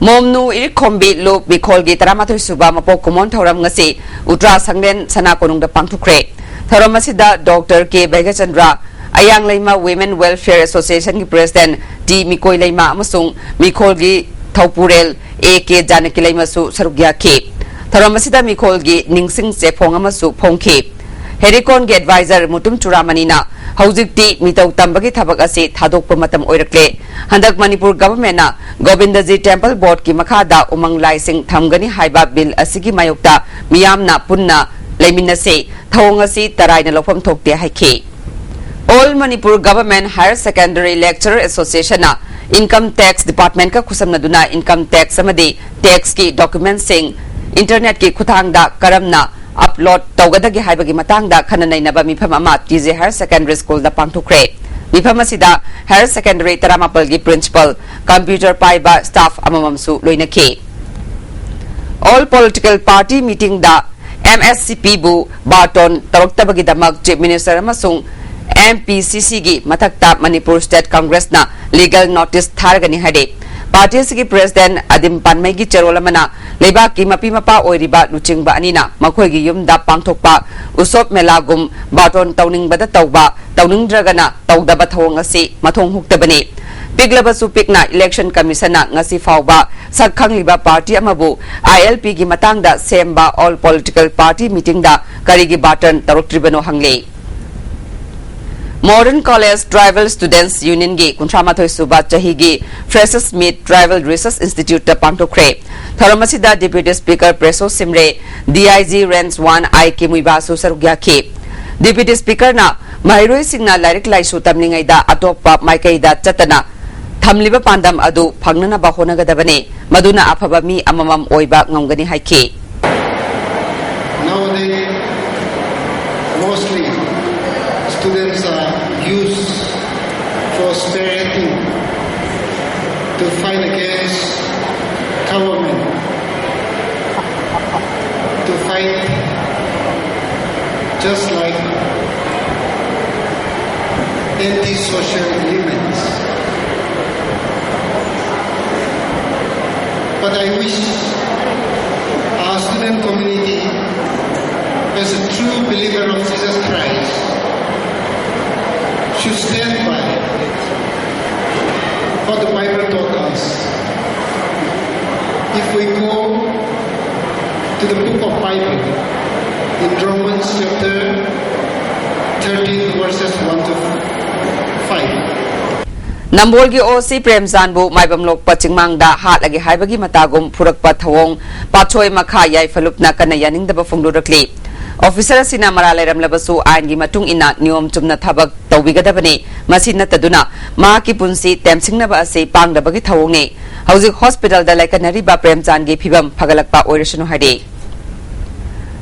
ꯃꯣꯝꯅꯨ ꯏꯔꯤꯛꯈꯣꯝꯕꯤ ꯂꯨꯞ ꯃꯤꯈꯣꯜꯒꯤ ꯇꯔꯥꯃꯥꯊꯣꯏ ꯁꯨꯕ ꯃꯄꯣꯛ ꯀꯨꯝꯑꯣꯟ ꯊꯧꯔꯝ ꯉꯁꯤ ꯎꯇ꯭ꯔꯥ ꯁꯪꯂꯦꯟ ꯁꯅꯥ ꯀꯣꯅꯨꯡꯗ ꯄꯥꯡꯊꯣꯛꯈ꯭ꯔꯦ꯫ ꯊꯧꯔꯝ ꯑꯁꯤꯗ Doctor K ꯕꯩꯒꯆꯟꯗ꯭ꯔ, ꯑꯌꯥꯡꯂꯩꯃ Women Welfare Association ꯒꯤ President ꯇꯤ ꯃꯤꯀꯣꯏ ꯂꯩꯃ ꯑꯃꯁꯨꯡ ꯃꯤꯈꯣꯜꯒꯤ ꯊꯧꯄꯨꯔꯦꯜ ꯑꯦ ꯀꯦ ꯖꯥꯅꯀꯤ ꯂꯩꯃꯁꯨ ꯁꯔꯨꯛ ꯌꯥꯈꯤ꯫ ꯊꯧꯔꯝ ꯑꯁꯤꯗ ꯃꯤꯈꯣꯜꯒꯤ ꯅꯤꯡꯁꯤꯡ ꯆꯦꯐꯣꯡ ꯑꯃꯁꯨ ꯐꯣꯡꯈꯤ꯫ ꯍꯦꯔꯤꯀꯣꯟꯒꯤ advisor ꯃꯨꯇꯨꯝ ꯆꯨꯔꯥꯃꯅꯤꯅ ꯍꯧꯖꯤꯛꯇꯤ ꯃꯤꯇꯧ ꯇꯝꯕꯒꯤ ꯊꯕꯛ ꯑꯁꯤ ꯊꯥꯗꯣꯛꯄ ꯃꯇꯝ ꯑꯣꯏꯔꯛꯂꯦ꯫ ꯍꯟꯗꯛ ꯃꯅꯤꯄꯨꯔ government ꯅ ꯒꯣꯕꯤꯟꯗꯖꯤ Temple Board ꯀꯤ ꯃꯈꯥꯗ ꯎꯃꯪ ꯂꯥꯏꯁꯤꯡ ꯊꯝꯒꯅꯤ ꯍꯥꯏꯕ bill ꯑꯁꯤꯒꯤ ꯃꯥꯌꯣꯛꯇ ꯃꯤꯌꯥꯝꯅ ꯄꯨꯟꯅ ꯂꯩꯃꯤꯟꯅꯁꯤ꯫ ꯊꯧꯑꯣꯡ ꯑꯁꯤ ꯇꯔꯥꯏꯅ ꯂꯧꯐꯝ ꯊꯣꯛꯇꯦ ꯍꯥꯏꯈꯤ꯫ All Manipur Government Higher Secondary Lecturer Association ꯅ Income Tax Department ꯀ ꯈꯨꯠꯁꯝꯅꯗꯨꯅ income tax ꯑꯃꯗꯤ tax ꯀꯤ document ꯁꯤꯡ internet ꯀꯤ ꯈꯨꯠꯊꯥꯡꯗ ꯀꯔꯝꯅ upload ꯇꯧꯒꯗꯒꯦ ꯍꯥꯏꯕꯒꯤ ꯃꯇꯥꯡꯗ ꯈꯟꯅ ꯅꯩꯅꯕ ꯃꯤꯐꯝ ꯑꯃ T J Higher Secondary School ꯗ ꯄꯥꯡꯊꯣꯛꯈ꯭ꯔꯦ꯫ ꯃꯤꯐꯝ ꯑꯁꯤꯗ higher secondary ꯇꯔꯥꯃꯥꯄꯜꯒꯤ principal, computer ꯄꯥꯏꯕ staff ꯑꯃꯃꯝꯁꯨ ꯂꯣꯏꯅꯈꯤ꯫ All Political Party meeting ꯗ MSCP ꯕꯨ ꯕꯥꯔꯇꯣꯟ ꯇꯧꯔꯛꯇꯕꯒꯤꯗꯃꯛ Chief Minister ꯑꯃꯁꯨꯡ MPCC ꯒꯤ ꯃꯊꯛꯇ Manipur State Congress ꯅ legal notice ꯊꯥꯔꯒꯅꯤ ꯍꯥꯏꯔꯦ꯫ Party ꯑꯁꯤꯒꯤ President ꯑꯗꯤꯝ ꯄꯥꯟꯃꯩꯒꯤ ꯆꯦꯔꯣꯜ ꯑꯃꯅ ꯂꯩꯕꯥꯛꯀꯤ ꯃꯄꯤ ꯃꯄꯥ ꯑꯣꯏꯔꯤꯕ ꯂꯨꯆꯤꯡꯕ ꯑꯅꯤꯅ ꯃꯈꯣꯏꯒꯤ ꯌꯨꯝꯗ ꯄꯥꯡꯊꯣꯛꯄ ꯎꯁꯣꯞ ꯃꯦꯂꯥꯒꯨꯝ ꯕꯥꯔꯇꯣꯟ ꯇꯧꯅꯤꯡꯕꯗ ꯇꯧꯕ, ꯇꯧꯅꯤꯡꯗ꯭ꯔꯒꯅ ꯇꯧꯗꯕ ꯊꯧꯑꯣꯡ ꯑꯁꯤ ꯃꯊꯣꯡ ꯍꯨꯛꯇꯕꯅꯤ꯫ ꯄꯤꯛꯂꯕꯁꯨ ꯄꯤꯛꯅ Election Commission ꯅ ꯉꯁꯤ ꯐꯥꯎꯕ ꯁꯛ ꯈꯪꯂꯤꯕ party ꯑꯃꯕꯨ ILP ꯒꯤ ꯃꯇꯥꯡꯗ ꯁꯦꯝꯕ All Political Party meeting ꯗ ꯀꯔꯤꯒꯤ ꯕꯥꯔꯇꯣꯟ ꯇꯧꯔꯛꯇ꯭ꯔꯤꯕꯅꯣ ꯍꯪꯂꯤ꯫ Modern College Tribal Students Union ꯒꯤ ꯀꯨꯟꯊ꯭ꯔꯥ ꯃꯥꯊꯣꯏ ꯁꯨꯕ ꯆꯍꯤꯒꯤ Freshers Meet Tribal Research Institute ꯇ ꯄꯥꯡꯊꯣꯛꯈ꯭ꯔꯦ꯫ ꯊꯧꯔꯝ ꯑꯁꯤꯗ Deputy Speaker ꯄ꯭ꯔꯦꯁꯣ ꯁꯤꯝꯔꯦ, DIG Range one I ꯀꯤꯃꯨꯏꯕꯥꯁꯨ ꯁꯔꯨꯛ ꯌꯥꯈꯤ꯫ Deputy Speaker ꯅ ꯃꯍꯩꯔꯣꯏꯁꯤꯡꯅ ꯂꯥꯏꯔꯤꯛ ꯂꯥꯏꯁꯨ ꯇꯝꯂꯤꯉꯩꯗ ꯑꯇꯣꯞꯄ ꯃꯥꯏꯀꯩꯗ ꯆꯠꯇꯅ ꯊꯝꯂꯤꯕ ꯄꯥꯟꯗꯝ ꯑꯗꯨ ꯐꯪꯅꯅꯕ ꯍꯣꯠꯅꯒꯗꯕꯅꯤ, ꯃꯗꯨꯅ ꯑꯐꯕ ꯃꯤ ꯑꯃꯃꯝ ꯑꯣꯏꯕ ꯉꯝꯒꯅꯤ ꯍꯥꯏꯈꯤ꯫ Nowadays, mostly students are used for spearheading to fight against government, to fight just like anti-social elements. But I wish our student community, as a true believer of Jesus Christ, should stand by what the Bible taught us. If we go to the book of Bible, in Romans chapter thirteen, verses one to five. ꯅꯝꯕꯣꯜꯒꯤ ꯑꯣ ꯁꯤ ꯄ꯭ꯔꯦꯝꯆꯥꯟꯕꯨ ꯃꯥꯏꯕꯝ ꯂꯣꯛꯄ ꯆꯤꯡꯃꯥꯡꯗ ꯍꯥꯠꯂꯒꯦ ꯍꯥꯏꯕꯒꯤ ꯃꯇꯥꯒꯨꯝ ꯐꯨꯔꯛꯄ ꯊꯧꯑꯣꯡ ꯄꯥꯠꯁꯣꯏ ꯃꯈꯥ ꯌꯥꯏꯐ ꯂꯨꯞꯅ ꯀꯟꯅ ꯌꯥꯅꯤꯡꯗꯕ ꯐꯣꯡꯗꯣꯔꯛꯂꯤ꯫ Officer ꯑꯁꯤꯅ ꯃꯔꯥꯜ ꯂꯩꯔꯝꯂꯕꯁꯨ ꯑꯥꯏꯟꯒꯤ ꯃꯇꯨꯡ ꯏꯟꯅ ꯅꯤꯌꯣꯝ ꯆꯨꯝꯅ ꯊꯕꯛ ꯇꯧꯕꯤꯒꯗꯕꯅꯤ꯫ ꯃꯁꯤ ꯅꯠꯇꯗꯨꯅ ꯃꯍꯥꯛꯀꯤ ꯄꯨꯟꯁꯤ ꯇꯦꯝꯁꯤꯡꯅꯕ ꯑꯁꯤ ꯄꯥꯡꯗꯕꯒꯤ ꯊꯧꯑꯣꯡꯅꯤ꯫ ꯍꯧꯖꯤꯛ ꯍꯣꯁꯄꯤꯇꯥꯜꯗ ꯂꯥꯏꯀꯠꯅꯔꯤꯕ ꯄ꯭ꯔꯦꯝꯆꯥꯟꯒꯤ ꯐꯤꯕꯝ ꯐꯒꯠꯂꯛꯄ ꯑꯣꯏꯔꯁꯅꯨ ꯍꯥꯏꯔꯤ꯫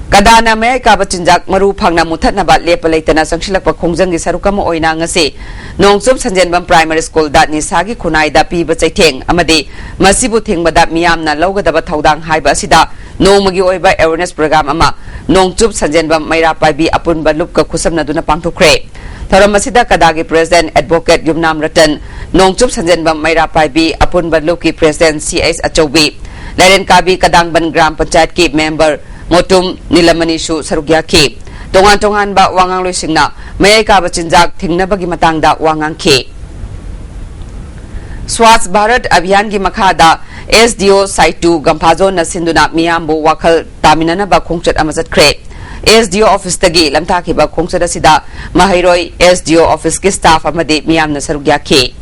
ꯀꯗꯥꯅ ꯃꯌꯥꯏ ꯀꯥꯕ ꯆꯤꯟꯖꯥꯛ ꯃꯔꯨ ꯐꯪꯅ ꯃꯨꯊꯠꯅꯕ ꯂꯦꯞꯄ ꯂꯩꯇꯅ ꯆꯪꯁꯤꯜꯂꯛꯄ ꯈꯣꯡꯖꯪꯒꯤ ꯁꯔꯨꯛ ꯑꯃ ꯑꯣꯏꯅ ꯉꯁꯤ ꯅꯣꯡꯆꯨꯞ ꯁꯟꯖꯦꯟꯕꯝ ꯄ꯭ꯔꯥꯏꯃꯥꯔꯤ ꯁ꯭ꯀꯨꯜꯗ ꯅꯤꯁꯥꯒꯤ ꯈꯨꯟꯅꯥꯏꯗ ꯄꯤꯕ ꯆꯩꯊꯦꯡ ꯑꯃꯗꯤ ꯃꯁꯤꯕꯨ ꯊꯤꯡꯕꯗ ꯃꯤꯌꯥꯝꯅ ꯂꯧꯒꯗꯕ ꯊꯧꯗꯥꯡ ꯍꯥꯏꯕ ꯑꯁꯤꯗ ꯅꯣꯡꯃꯒꯤ ꯑꯣꯏꯕ ꯑꯦꯋꯦꯔꯅꯦꯁ ꯄ꯭ꯔꯣꯒ꯭ꯔꯥꯝ ꯑꯃ ꯅꯣꯡꯆꯨꯞ ꯁꯟꯖꯦꯟꯕꯝ ꯃꯩꯔꯥ ꯄꯥꯏꯕꯤ ꯑꯄꯨꯟꯕ ꯂꯨꯞꯀ ꯈꯨꯠꯁꯝꯅꯗꯨꯅ ꯄꯥꯡꯊꯣꯛꯈ꯭ꯔꯦ꯫ ꯊꯧꯔꯝ ꯑꯁꯤꯗ ꯀꯗꯥꯒꯤ ꯄ꯭ꯔꯦꯁꯤꯗꯦꯟꯠ ꯑꯦꯗꯚꯣꯀꯦꯠ ꯌꯨꯝꯅꯥꯝ ꯔꯇꯟ, ꯅꯣꯡꯆꯨꯞ ꯁꯟꯖꯦꯟꯕꯝ ꯃꯩꯔꯥ ꯄꯥꯏꯕꯤ ꯑꯄꯨꯟꯕ ꯂꯨꯞꯀꯤ ꯄ꯭ꯔꯦꯁꯤꯗꯦꯟꯠ ꯁꯤ ꯑꯩꯆ ꯑꯆꯧꯕꯤ, ꯂꯥꯏꯔꯦꯟꯀꯥꯕꯤ ꯀꯗꯥꯡꯕꯟ ꯒ꯭ꯔꯥꯝ ꯄꯟꯆꯥꯌꯠꯀꯤ ꯃꯦꯝꯕꯔ ꯃꯣꯇꯨꯝ ꯅꯤꯂꯃꯅꯤꯁꯨ ꯁꯔꯨꯛ ꯌꯥꯈꯤ꯫ ꯇꯣꯉꯥꯟ ꯇꯣꯉꯥꯟꯕ ꯋꯥꯉꯥꯡꯂꯣꯏꯁꯤꯡꯅ ꯃꯌꯥꯏ ꯀꯥꯕ ꯆꯤꯟꯖꯥꯛ ꯊꯤꯡꯅꯕꯒꯤ ꯃꯇꯥꯡꯗ ꯋꯥ ꯉꯥꯡꯈꯤ꯫ ꯁ꯭ꯋꯥꯁ ꯚꯥꯔꯠ ꯑꯚꯤꯌꯥꯟꯒꯤ ꯃꯈꯥꯗ ꯑꯦꯁ ꯗꯤ ꯑꯣ ꯁꯥꯏꯇꯨ ꯒꯝꯐꯥꯖꯣꯟꯅ ꯁꯤꯟꯗꯨꯅ ꯃꯤꯌꯥꯝꯕꯨ ꯋꯥꯈꯜ ꯇꯥꯃꯤꯟꯅꯅꯕ ꯈꯣꯡꯆꯠ ꯑꯃ ꯆꯠꯈ꯭ꯔꯦ꯫ ꯑꯦꯁ ꯗꯤ ꯑꯣ ꯑꯣꯐꯤꯁꯇꯒꯤ ꯂꯝꯊꯥꯈꯤꯕ ꯈꯣꯡꯆꯠ ꯑꯁꯤꯗ ꯃꯍꯩꯔꯣꯏ, ꯑꯦꯁ ꯗꯤ ꯑꯣ ꯑꯣꯐꯤꯁꯀꯤ ꯁ꯭ꯇꯥꯐ ꯑꯃꯗꯤ ꯃꯤꯌꯥꯝꯅ ꯁꯔꯨꯛ ꯌꯥꯈꯤ꯫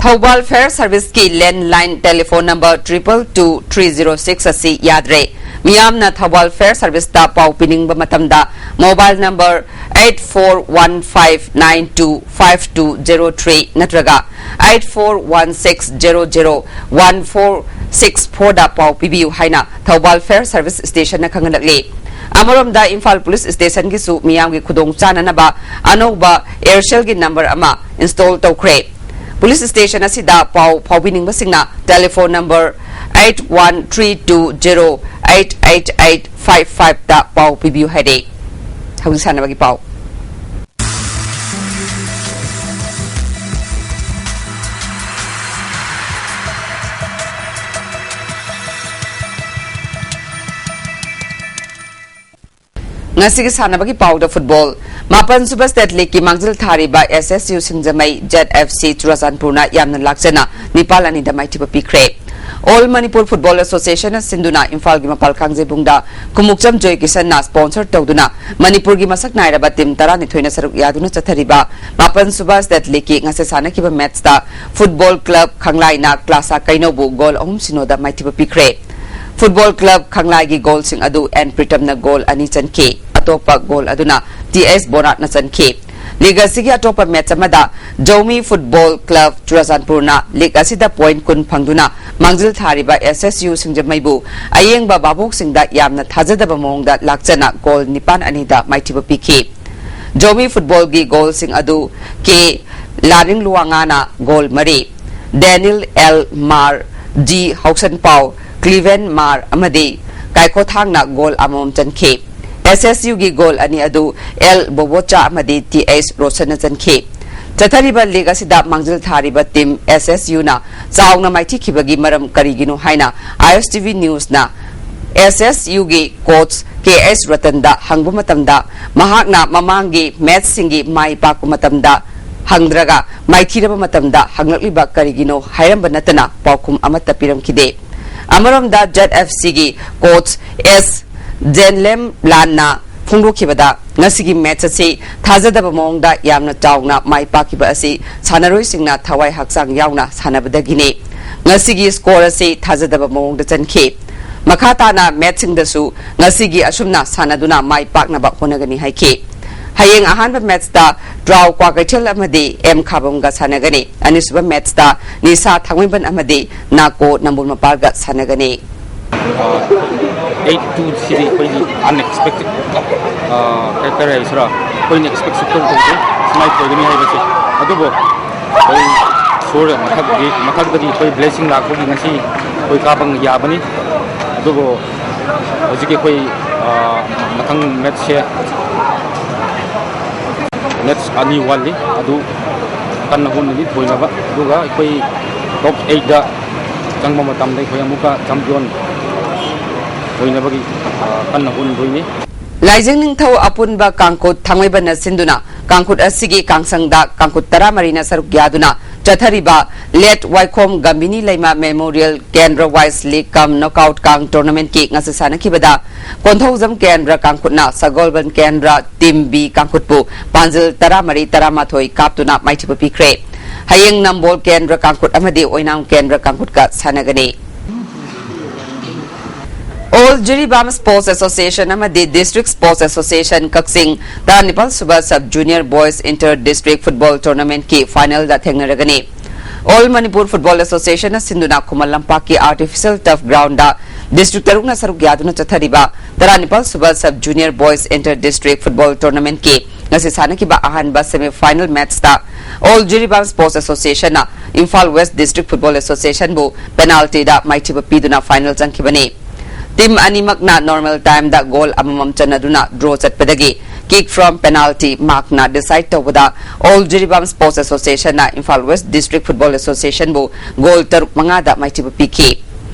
ꯊꯧꯕꯥꯜ ꯐꯥꯌꯔ ꯁꯔꯚꯤꯁꯀꯤ landline telephone number triple two three zero six ꯑꯁꯤ ꯌꯥꯗ꯭ꯔꯦ꯫ ꯃꯤꯌꯥꯝꯅ ꯊꯧꯕꯥꯜ ꯐꯥꯌꯔ ꯁꯔꯚꯤꯁꯇ ꯄꯥꯎ ꯄꯤꯅꯤꯡꯕ ꯃꯇꯝꯗ mobile number eight four one five nine two five two zero three ꯅꯠꯇ꯭ꯔꯒ eight four one six zero zero one four six four ꯗ ꯄꯥꯎ ꯄꯤꯕꯤꯌꯨ ꯍꯥꯏꯅ ꯊꯧꯕꯥꯜ ꯐꯥꯌꯔ ꯁꯔꯚꯤꯁ ꯁ꯭ꯇꯦꯁꯟꯅ ꯈꯪꯍꯜꯂꯛꯂꯤ꯫ ꯑꯃꯔꯣꯝꯗ ꯏꯝꯐꯥꯜ ꯄꯨꯂꯤꯁ ꯁ꯭ꯇꯦꯁꯟꯒꯤꯁꯨ ꯃꯤꯌꯥꯝꯒꯤ ꯈꯨꯗꯣꯡꯆꯥꯅꯅꯕ ꯑꯅꯧꯕ ꯑꯦꯌꯔꯁꯦꯜꯒꯤ ꯅꯝꯕꯔ ꯑꯃ ꯏꯟꯁꯇꯣꯜ ꯇꯧꯈ꯭ꯔꯦ꯫ ꯄꯨꯂꯤꯁ ꯁ꯭ꯇꯦꯁꯟ ꯑꯁꯤꯗ ꯄꯥꯎ ꯐꯥꯎꯕꯤꯅꯤꯡꯕꯁꯤꯡꯅ telephone number eight one three two zero eight eight eight five five ꯇ ꯄꯥꯎ ꯄꯤꯕꯤꯌꯨ ꯍꯥꯏꯔꯦ꯫ ꯍꯧꯖꯤꯛ ꯁꯥꯟꯅꯕꯒꯤ ꯄꯥꯎ꯫ ꯉꯁꯤꯒꯤ ꯁꯥꯟꯅꯕꯒꯤ ꯄꯥꯎꯗ ꯐꯨꯠꯕꯣꯜ꯫ ꯃꯥꯄꯟ ꯁꯨꯕ ꯁ꯭ꯇꯦꯠ ꯂꯤꯒꯀꯤ ꯃꯥꯡꯖꯤꯜ ꯊꯥꯔꯤꯕ ꯑꯦꯁ ꯑꯦꯁ ꯌꯨ ꯁꯤꯡꯖꯃꯩ ꯖꯦꯠ ꯑꯦꯐ ꯁꯤ ꯆꯨꯔꯥꯆꯥꯟꯄꯨꯔꯅ ꯌꯥꯝꯅ ꯂꯥꯛꯆꯅ ꯅꯤꯄꯥꯜ ꯑꯅꯤꯗ ꯃꯥꯏꯊꯤꯕ ꯄꯤꯈ꯭ꯔꯦ꯫ ꯑꯣꯜ ꯃꯅꯤꯄꯨꯔ ꯐꯨꯠꯕꯣꯜ ꯑꯦꯁꯣꯁꯤꯌꯦꯁꯟꯅ ꯁꯤꯟꯗꯨꯅ ꯏꯝꯐꯥꯜꯒꯤ ꯃꯄꯥꯜ ꯀꯥꯡꯖꯩꯕꯨꯡꯗ ꯈꯨꯃꯨꯛꯆꯝ ꯖꯣꯏ ꯀꯤꯁꯟꯅ ꯁ꯭ꯄꯣꯟꯁꯔ ꯇꯧꯗꯨꯅ ꯃꯅꯤꯄꯨꯔꯒꯤ ꯃꯁꯛ ꯅꯥꯏꯔꯕ ꯇꯤꯝ ꯇꯔꯥꯅꯤꯊꯣꯏꯅ ꯁꯔꯨꯛ ꯌꯥꯗꯨꯅ ꯆꯠꯊꯔꯤꯕ ꯃꯥꯄꯟ ꯁꯨꯕ ꯁ꯭ꯇꯦꯠ ꯂꯤꯒꯀꯤ ꯉꯁꯤ ꯁꯥꯟꯅꯈꯤꯕ ꯃꯦꯠꯆꯇ ꯐꯨꯠꯕꯣꯜ ꯀ꯭ꯂꯕ ꯈꯪꯂꯥꯏꯅ ꯀ꯭ꯂꯥꯁꯥ ꯀꯩꯅꯧꯕꯨ ꯒꯣꯜ ꯑꯍꯨꯝ ꯁꯤꯅꯣꯗ ꯃꯥꯏꯊꯤꯕ ꯄꯤꯈ꯭ꯔꯦ꯫ ꯐꯨꯠꯕꯣꯜ ꯀ꯭ꯂꯕ ꯈꯪꯂꯥꯏꯒꯤ ꯒꯣꯜꯁꯤꯡ ꯑꯗꯨ ꯑꯦꯟ ꯄ꯭ꯔꯤꯇꯝꯅ ꯒꯣꯜ ꯑꯅꯤ ꯆꯟꯈꯤ꯫ ꯑꯇꯣꯞꯄ ꯒꯣꯜ ꯑꯗꯨꯅ ꯇꯤ ꯑꯦꯁ ꯕꯣꯅꯥꯠꯅ ꯆꯟꯈꯤ꯫ ꯂꯤꯒ ꯑꯁꯤꯒꯤ ꯑꯇꯣꯞꯄ ꯃꯦꯠꯆ ꯑꯃꯗ ꯖꯧꯃꯤ ꯐꯨꯠꯕꯣꯜ ꯀ꯭ꯂꯕ ꯆꯨꯔꯥꯆꯥꯟꯄꯨꯔꯅ ꯂꯤꯒ ꯑꯁꯤꯗ ꯄꯣꯏꯟꯠ ꯀꯨꯟ ꯐꯪꯗꯨꯅ ꯃꯥꯡꯖꯤꯜ ꯊꯥꯔꯤꯕ ꯑꯦꯁ ꯑꯦꯁ ꯌꯨ ꯁꯤꯡꯖꯃꯩꯕꯨ ꯑꯌꯦꯡꯕ ꯚꯥꯕꯣꯛꯁꯤꯡꯗ ꯌꯥꯝꯅ ꯊꯥꯖꯗꯕ ꯃꯑꯣꯡꯗ ꯂꯥꯛꯆꯅ ꯒꯣꯜ ꯅꯤꯄꯥꯟ ꯑꯅꯤꯗ ꯃꯥꯏꯊꯤꯕ ꯄꯤꯈꯤ꯫ ꯖꯧꯃꯤ ꯐꯨꯠꯕꯣꯜꯒꯤ ꯒꯣꯜꯁꯤꯡ ꯑꯗꯨ ꯀꯦ ꯂꯥꯔꯤꯡꯂꯨꯋꯥꯉꯥꯅ ꯒꯣꯜ ꯃꯔꯤ, ꯗꯦꯅꯤꯜ ꯑꯦꯜ ꯃꯥꯔ, ꯖꯤ ꯍꯧꯁꯟꯄꯥꯎ, ꯀ꯭ꯂꯤꯚꯦꯟ ꯃꯥꯔ ꯑꯃꯗꯤ ꯀꯥꯏꯈꯣꯊꯥꯡꯅ ꯒꯣꯜ ꯑꯃꯃꯝ ꯆꯟꯈꯤ꯫ ꯑꯦꯁ ꯑꯦꯁ ꯌꯨꯒꯤ ꯒꯣꯜ ꯑꯅꯤ ꯑꯗꯨ ꯑꯦꯜ ꯕꯣꯕꯣꯆꯥ ꯑꯃꯗꯤ ꯇꯤ ꯑꯩꯆ ꯔꯣꯁꯟꯅ ꯆꯟꯈꯤ꯫ ꯆꯠꯊꯔꯤꯕ ꯂꯤꯒ ꯑꯁꯤꯗ ꯃꯥꯡꯖꯤꯜ ꯊꯥꯔꯤꯕ ꯇꯤꯝ ꯑꯦꯁ ꯑꯦꯁ ꯌꯨꯅ ꯆꯥꯎꯅ ꯃꯥꯏꯊꯤꯈꯤꯕꯒꯤ ꯃꯔꯝ ꯀꯔꯤꯒꯤꯅꯣ ꯍꯥꯏꯅ ꯑꯥꯏ ꯑꯦꯁ ꯇꯤ ꯚꯤ ꯅ꯭ꯌꯨꯁꯅ ꯑꯦꯁ ꯑꯦꯁ ꯌꯨꯒꯤ ꯀꯣꯆ ꯀꯦ ꯑꯦꯁ ꯔꯇꯟꯗ ꯍꯪꯕ ꯃꯇꯝꯗ, ꯃꯍꯥꯛꯅ ꯃꯃꯥꯡꯒꯤ ꯃꯦꯠꯆꯁꯤꯡꯒꯤ ꯃꯥꯏ ꯄꯥꯛꯄ ꯃꯇꯝꯗ ꯍꯪꯗ꯭ꯔꯒ ꯃꯥꯏꯊꯤꯔꯕ ꯃꯇꯝꯗ ꯍꯪꯂꯛꯂꯤꯕ ꯀꯔꯤꯒꯤꯅꯣ ꯍꯥꯏꯔꯝꯕ ꯅꯠꯇꯅ ꯄꯥꯎꯈꯨꯝ ꯑꯃꯠꯇ ꯄꯤꯔꯝꯈꯤꯗꯦ꯫ ꯑꯃꯔꯣꯝꯗ ꯖꯦꯠ ꯑꯦꯐ ꯁꯤꯒꯤ ꯀꯣꯆ ꯑꯦꯁ ꯖꯦꯟꯂꯦꯝꯂꯥꯟꯅ ꯐꯣꯡꯗꯣꯛꯈꯤꯕꯗ, ꯉꯁꯤꯒꯤ ꯃꯦꯠꯆ ꯑꯁꯤ ꯊꯥꯖꯗꯕ ꯃꯑꯣꯡꯗ ꯌꯥꯝꯅ ꯆꯥꯎꯅ ꯃꯥꯏ ꯄꯥꯛꯈꯤꯕ ꯑꯁꯤ ꯁꯥꯟꯅꯔꯣꯏꯁꯤꯡꯅ ꯊꯋꯥꯏ ꯍꯛꯆꯥꯡ ꯌꯥꯎꯅ ꯁꯥꯟꯅꯕꯗꯒꯤꯅꯤ꯫ ꯉꯁꯤꯒꯤ ꯁ꯭ꯀꯣꯔ ꯑꯁꯤ ꯊꯥꯖꯗꯕ ꯃꯑꯣꯡꯗ ꯆꯟꯈꯤ꯫ ꯃꯈꯥ ꯇꯥꯅ ꯃꯦꯠꯁꯁꯤꯡꯗꯁꯨ ꯉꯁꯤꯒꯤ ꯑꯁꯨꯝꯅ ꯁꯥꯟꯅꯗꯨꯅ ꯃꯥꯏ ꯄꯥꯛꯅꯕ ꯍꯣꯠꯅꯒꯅꯤ ꯍꯥꯏꯈꯤ꯫ ꯍꯌꯦꯡ ꯑꯍꯥꯟꯕ ꯃꯦꯠꯁꯇ ꯇ꯭ꯔꯥꯎ ꯀ꯭ꯋꯥꯀꯩꯊꯦꯜ ꯑꯃꯗꯤ ꯑꯦꯝ ꯈꯥꯕꯝꯒ ꯁꯥꯟꯅꯒꯅꯤ꯫ ꯑꯅꯤꯁꯨꯕ ꯃꯦꯠꯁꯇ ꯅꯤꯁꯥ ꯊꯥꯡꯃꯩꯕꯟ ꯑꯃꯗꯤ ꯅꯥꯀꯣ ꯅꯝꯕꯣꯜ ꯃꯄꯥꯜꯒ ꯁꯥꯟꯅꯒꯅꯤ꯫ ꯑꯩꯠ ꯇꯨ ꯁꯤꯗꯤ ꯑꯩꯈꯣꯏꯒꯤ ꯑꯟꯑꯦꯛꯁꯄꯦꯛꯇꯦꯠ, ꯀꯔꯤ ꯍꯥꯏꯁꯤꯔꯥ, ꯑꯩꯈꯣꯏꯅ ꯑꯦꯛꯁꯄꯦꯛ ꯁꯨꯛꯇꯧ ꯇꯧꯗꯦ ꯁꯨꯃꯥꯏꯅ ꯊꯣꯏꯒꯅꯤ ꯍꯥꯏꯕꯁꯦ꯫ ꯑꯗꯨꯕꯨ ꯑꯩꯈꯣꯏ ꯏꯁꯣꯔ ꯃꯊꯛꯀꯤ ꯃꯊꯛꯇꯒꯤ ꯑꯩꯈꯣꯏ ꯕ꯭ꯂꯦꯁꯤꯡ ꯂꯥꯛꯄꯒꯤ ꯉꯁꯤ ꯑꯩꯈꯣꯏ ꯀꯥꯕ ꯌꯥꯕꯅꯤ꯫ ꯑꯗꯨꯕꯨ ꯍꯧꯖꯤꯛꯀꯤ ꯑꯩꯈꯣꯏ ꯃꯊꯪ ꯃꯦꯠꯁꯁꯦ, ꯃꯦꯠꯁ ꯑꯅꯤ ꯋꯥꯠꯂꯤ, ꯑꯗꯨ ꯀꯟꯅ ꯍꯣꯠꯅꯔꯤ ꯊꯣꯏꯅꯕ꯫ ꯑꯗꯨꯒ ꯑꯩꯈꯣꯏ ꯇꯣꯞ ꯑꯩꯠꯇ ꯆꯪꯕ ꯃꯇꯝꯗ ꯑꯩꯈꯣꯏ ꯑꯃꯨꯛꯀ ꯆꯦꯝꯄꯤꯌꯟ ꯑꯣꯏꯅꯕꯒꯤ ꯀꯟꯅ ꯍꯣꯠꯅꯗꯣꯏꯅꯤ꯫ ꯂꯥꯏꯖꯤꯡ ꯅꯤꯡꯊꯧ ꯑꯄꯨꯟꯕ ꯀꯥꯡꯈꯨꯠ ꯊꯥꯡꯃꯩꯕꯟꯅ ꯁꯤꯟꯗꯨꯅ ꯀꯥꯡꯈꯨꯠ ꯑꯁꯤꯒꯤ ꯀꯥꯡꯁꯪꯗ ꯀꯥꯡꯈꯨꯠ ꯇꯔꯥꯃꯔꯤꯅ ꯁꯔꯨꯛ ꯌꯥꯗꯨꯅ ꯆꯠꯊꯔꯤꯕ ꯂꯦꯠ ꯋꯥꯏꯈꯣꯝ ꯒꯝꯚꯤꯅꯤ ꯂꯩꯃ ꯃꯦꯃꯣꯔꯤꯌꯦꯜ ꯀꯦꯟꯗ꯭ꯔ ꯋꯥꯏꯁ ꯂꯤꯒ ꯀꯝ ꯅꯣꯛꯑꯥꯎꯠ ꯀꯥꯡ ꯇꯣꯔꯅꯥꯃꯦꯟꯠꯀꯤ ꯉꯁꯤ ꯁꯥꯟꯅꯈꯤꯕꯗ ꯀꯣꯟꯊꯧꯖꯝ ꯀꯦꯟꯗ꯭ꯔ ꯀꯥꯡꯈꯨꯠꯅ ꯁꯒꯣꯜꯕꯟ ꯀꯦꯟꯗ꯭ꯔ ꯇꯤꯝ ꯕꯤ ꯀꯥꯡꯈꯨꯠꯄꯨ ꯄꯥꯟꯖꯤꯜ ꯇꯔꯥꯃꯔꯤ ꯇꯔꯥꯃꯥꯊꯣꯏ ꯀꯥꯞꯇꯨꯅ ꯃꯥꯏꯊꯤꯕ ꯄꯤꯈ꯭ꯔꯦ꯫ ꯍꯌꯦꯡ ꯅꯝꯕꯣꯜ ꯀꯦꯟꯗ꯭ꯔ ꯀꯥꯡꯈꯨꯠ ꯑꯃꯗꯤ ꯑꯣꯏꯅꯥꯝ ꯀꯦꯟꯗ꯭ꯔ ꯀꯥꯡꯈꯨꯠꯀ ꯁꯥꯟꯅꯒꯅꯤ꯫ All Jiribam Sports Association ꯑꯃꯗꯤ District Sports Association ꯀꯛꯆꯤꯡ ꯇꯔꯥꯅꯤꯄꯥꯜ ꯁꯨꯕ Sub Junior Boys Inter District Football Tournamentꯀꯤ ꯐꯥꯏꯅꯦꯜꯗ ꯊꯦꯡꯅꯔꯒꯅꯤ꯫ All Manipur Football Associationꯅ ꯁꯤꯟꯗꯨꯅ ꯈꯨꯃꯟ ꯂꯝꯄꯥꯛꯀꯤ artificial turf groundꯗ district ꯇꯔꯨꯛꯅ ꯁꯔꯨꯛ ꯌꯥꯗꯨꯅ ꯆꯠꯊꯔꯤꯕ ꯇꯔꯥꯅꯤꯄꯥꯜ ꯁꯨꯕ Sub Junior Boys Inter District Football Tournamentꯀꯤ ꯉꯁꯤ ꯁꯥꯟꯅꯈꯤꯕ ꯑꯍꯥꯟꯕ semi final matchꯇ All Jiribam Sports Associationꯅ Imphal West District Football Associationꯕꯨ penaltyꯗ ꯃꯥꯏꯊꯤꯕ ꯄꯤꯗꯨꯅ final ꯆꯪꯈꯤꯕꯅꯤ꯫ ꯇꯤꯝ ꯑꯅꯤꯃꯛꯅ normal timeꯗ ꯒꯣꯜ ꯑꯃꯃꯝ ꯆꯟꯅꯗꯨꯅ draw ꯆꯠꯄꯗꯒꯤ kick from penalty markꯅ decide ꯇꯧꯕꯗ All Jiribam Sports Associationꯅ Imphal West District Football Associationꯕꯨ ꯒꯣꯜ ꯇꯔꯨꯛ ꯃꯉꯥꯗ ꯃꯥꯏꯊꯤꯕ ꯄꯤꯈꯤ꯫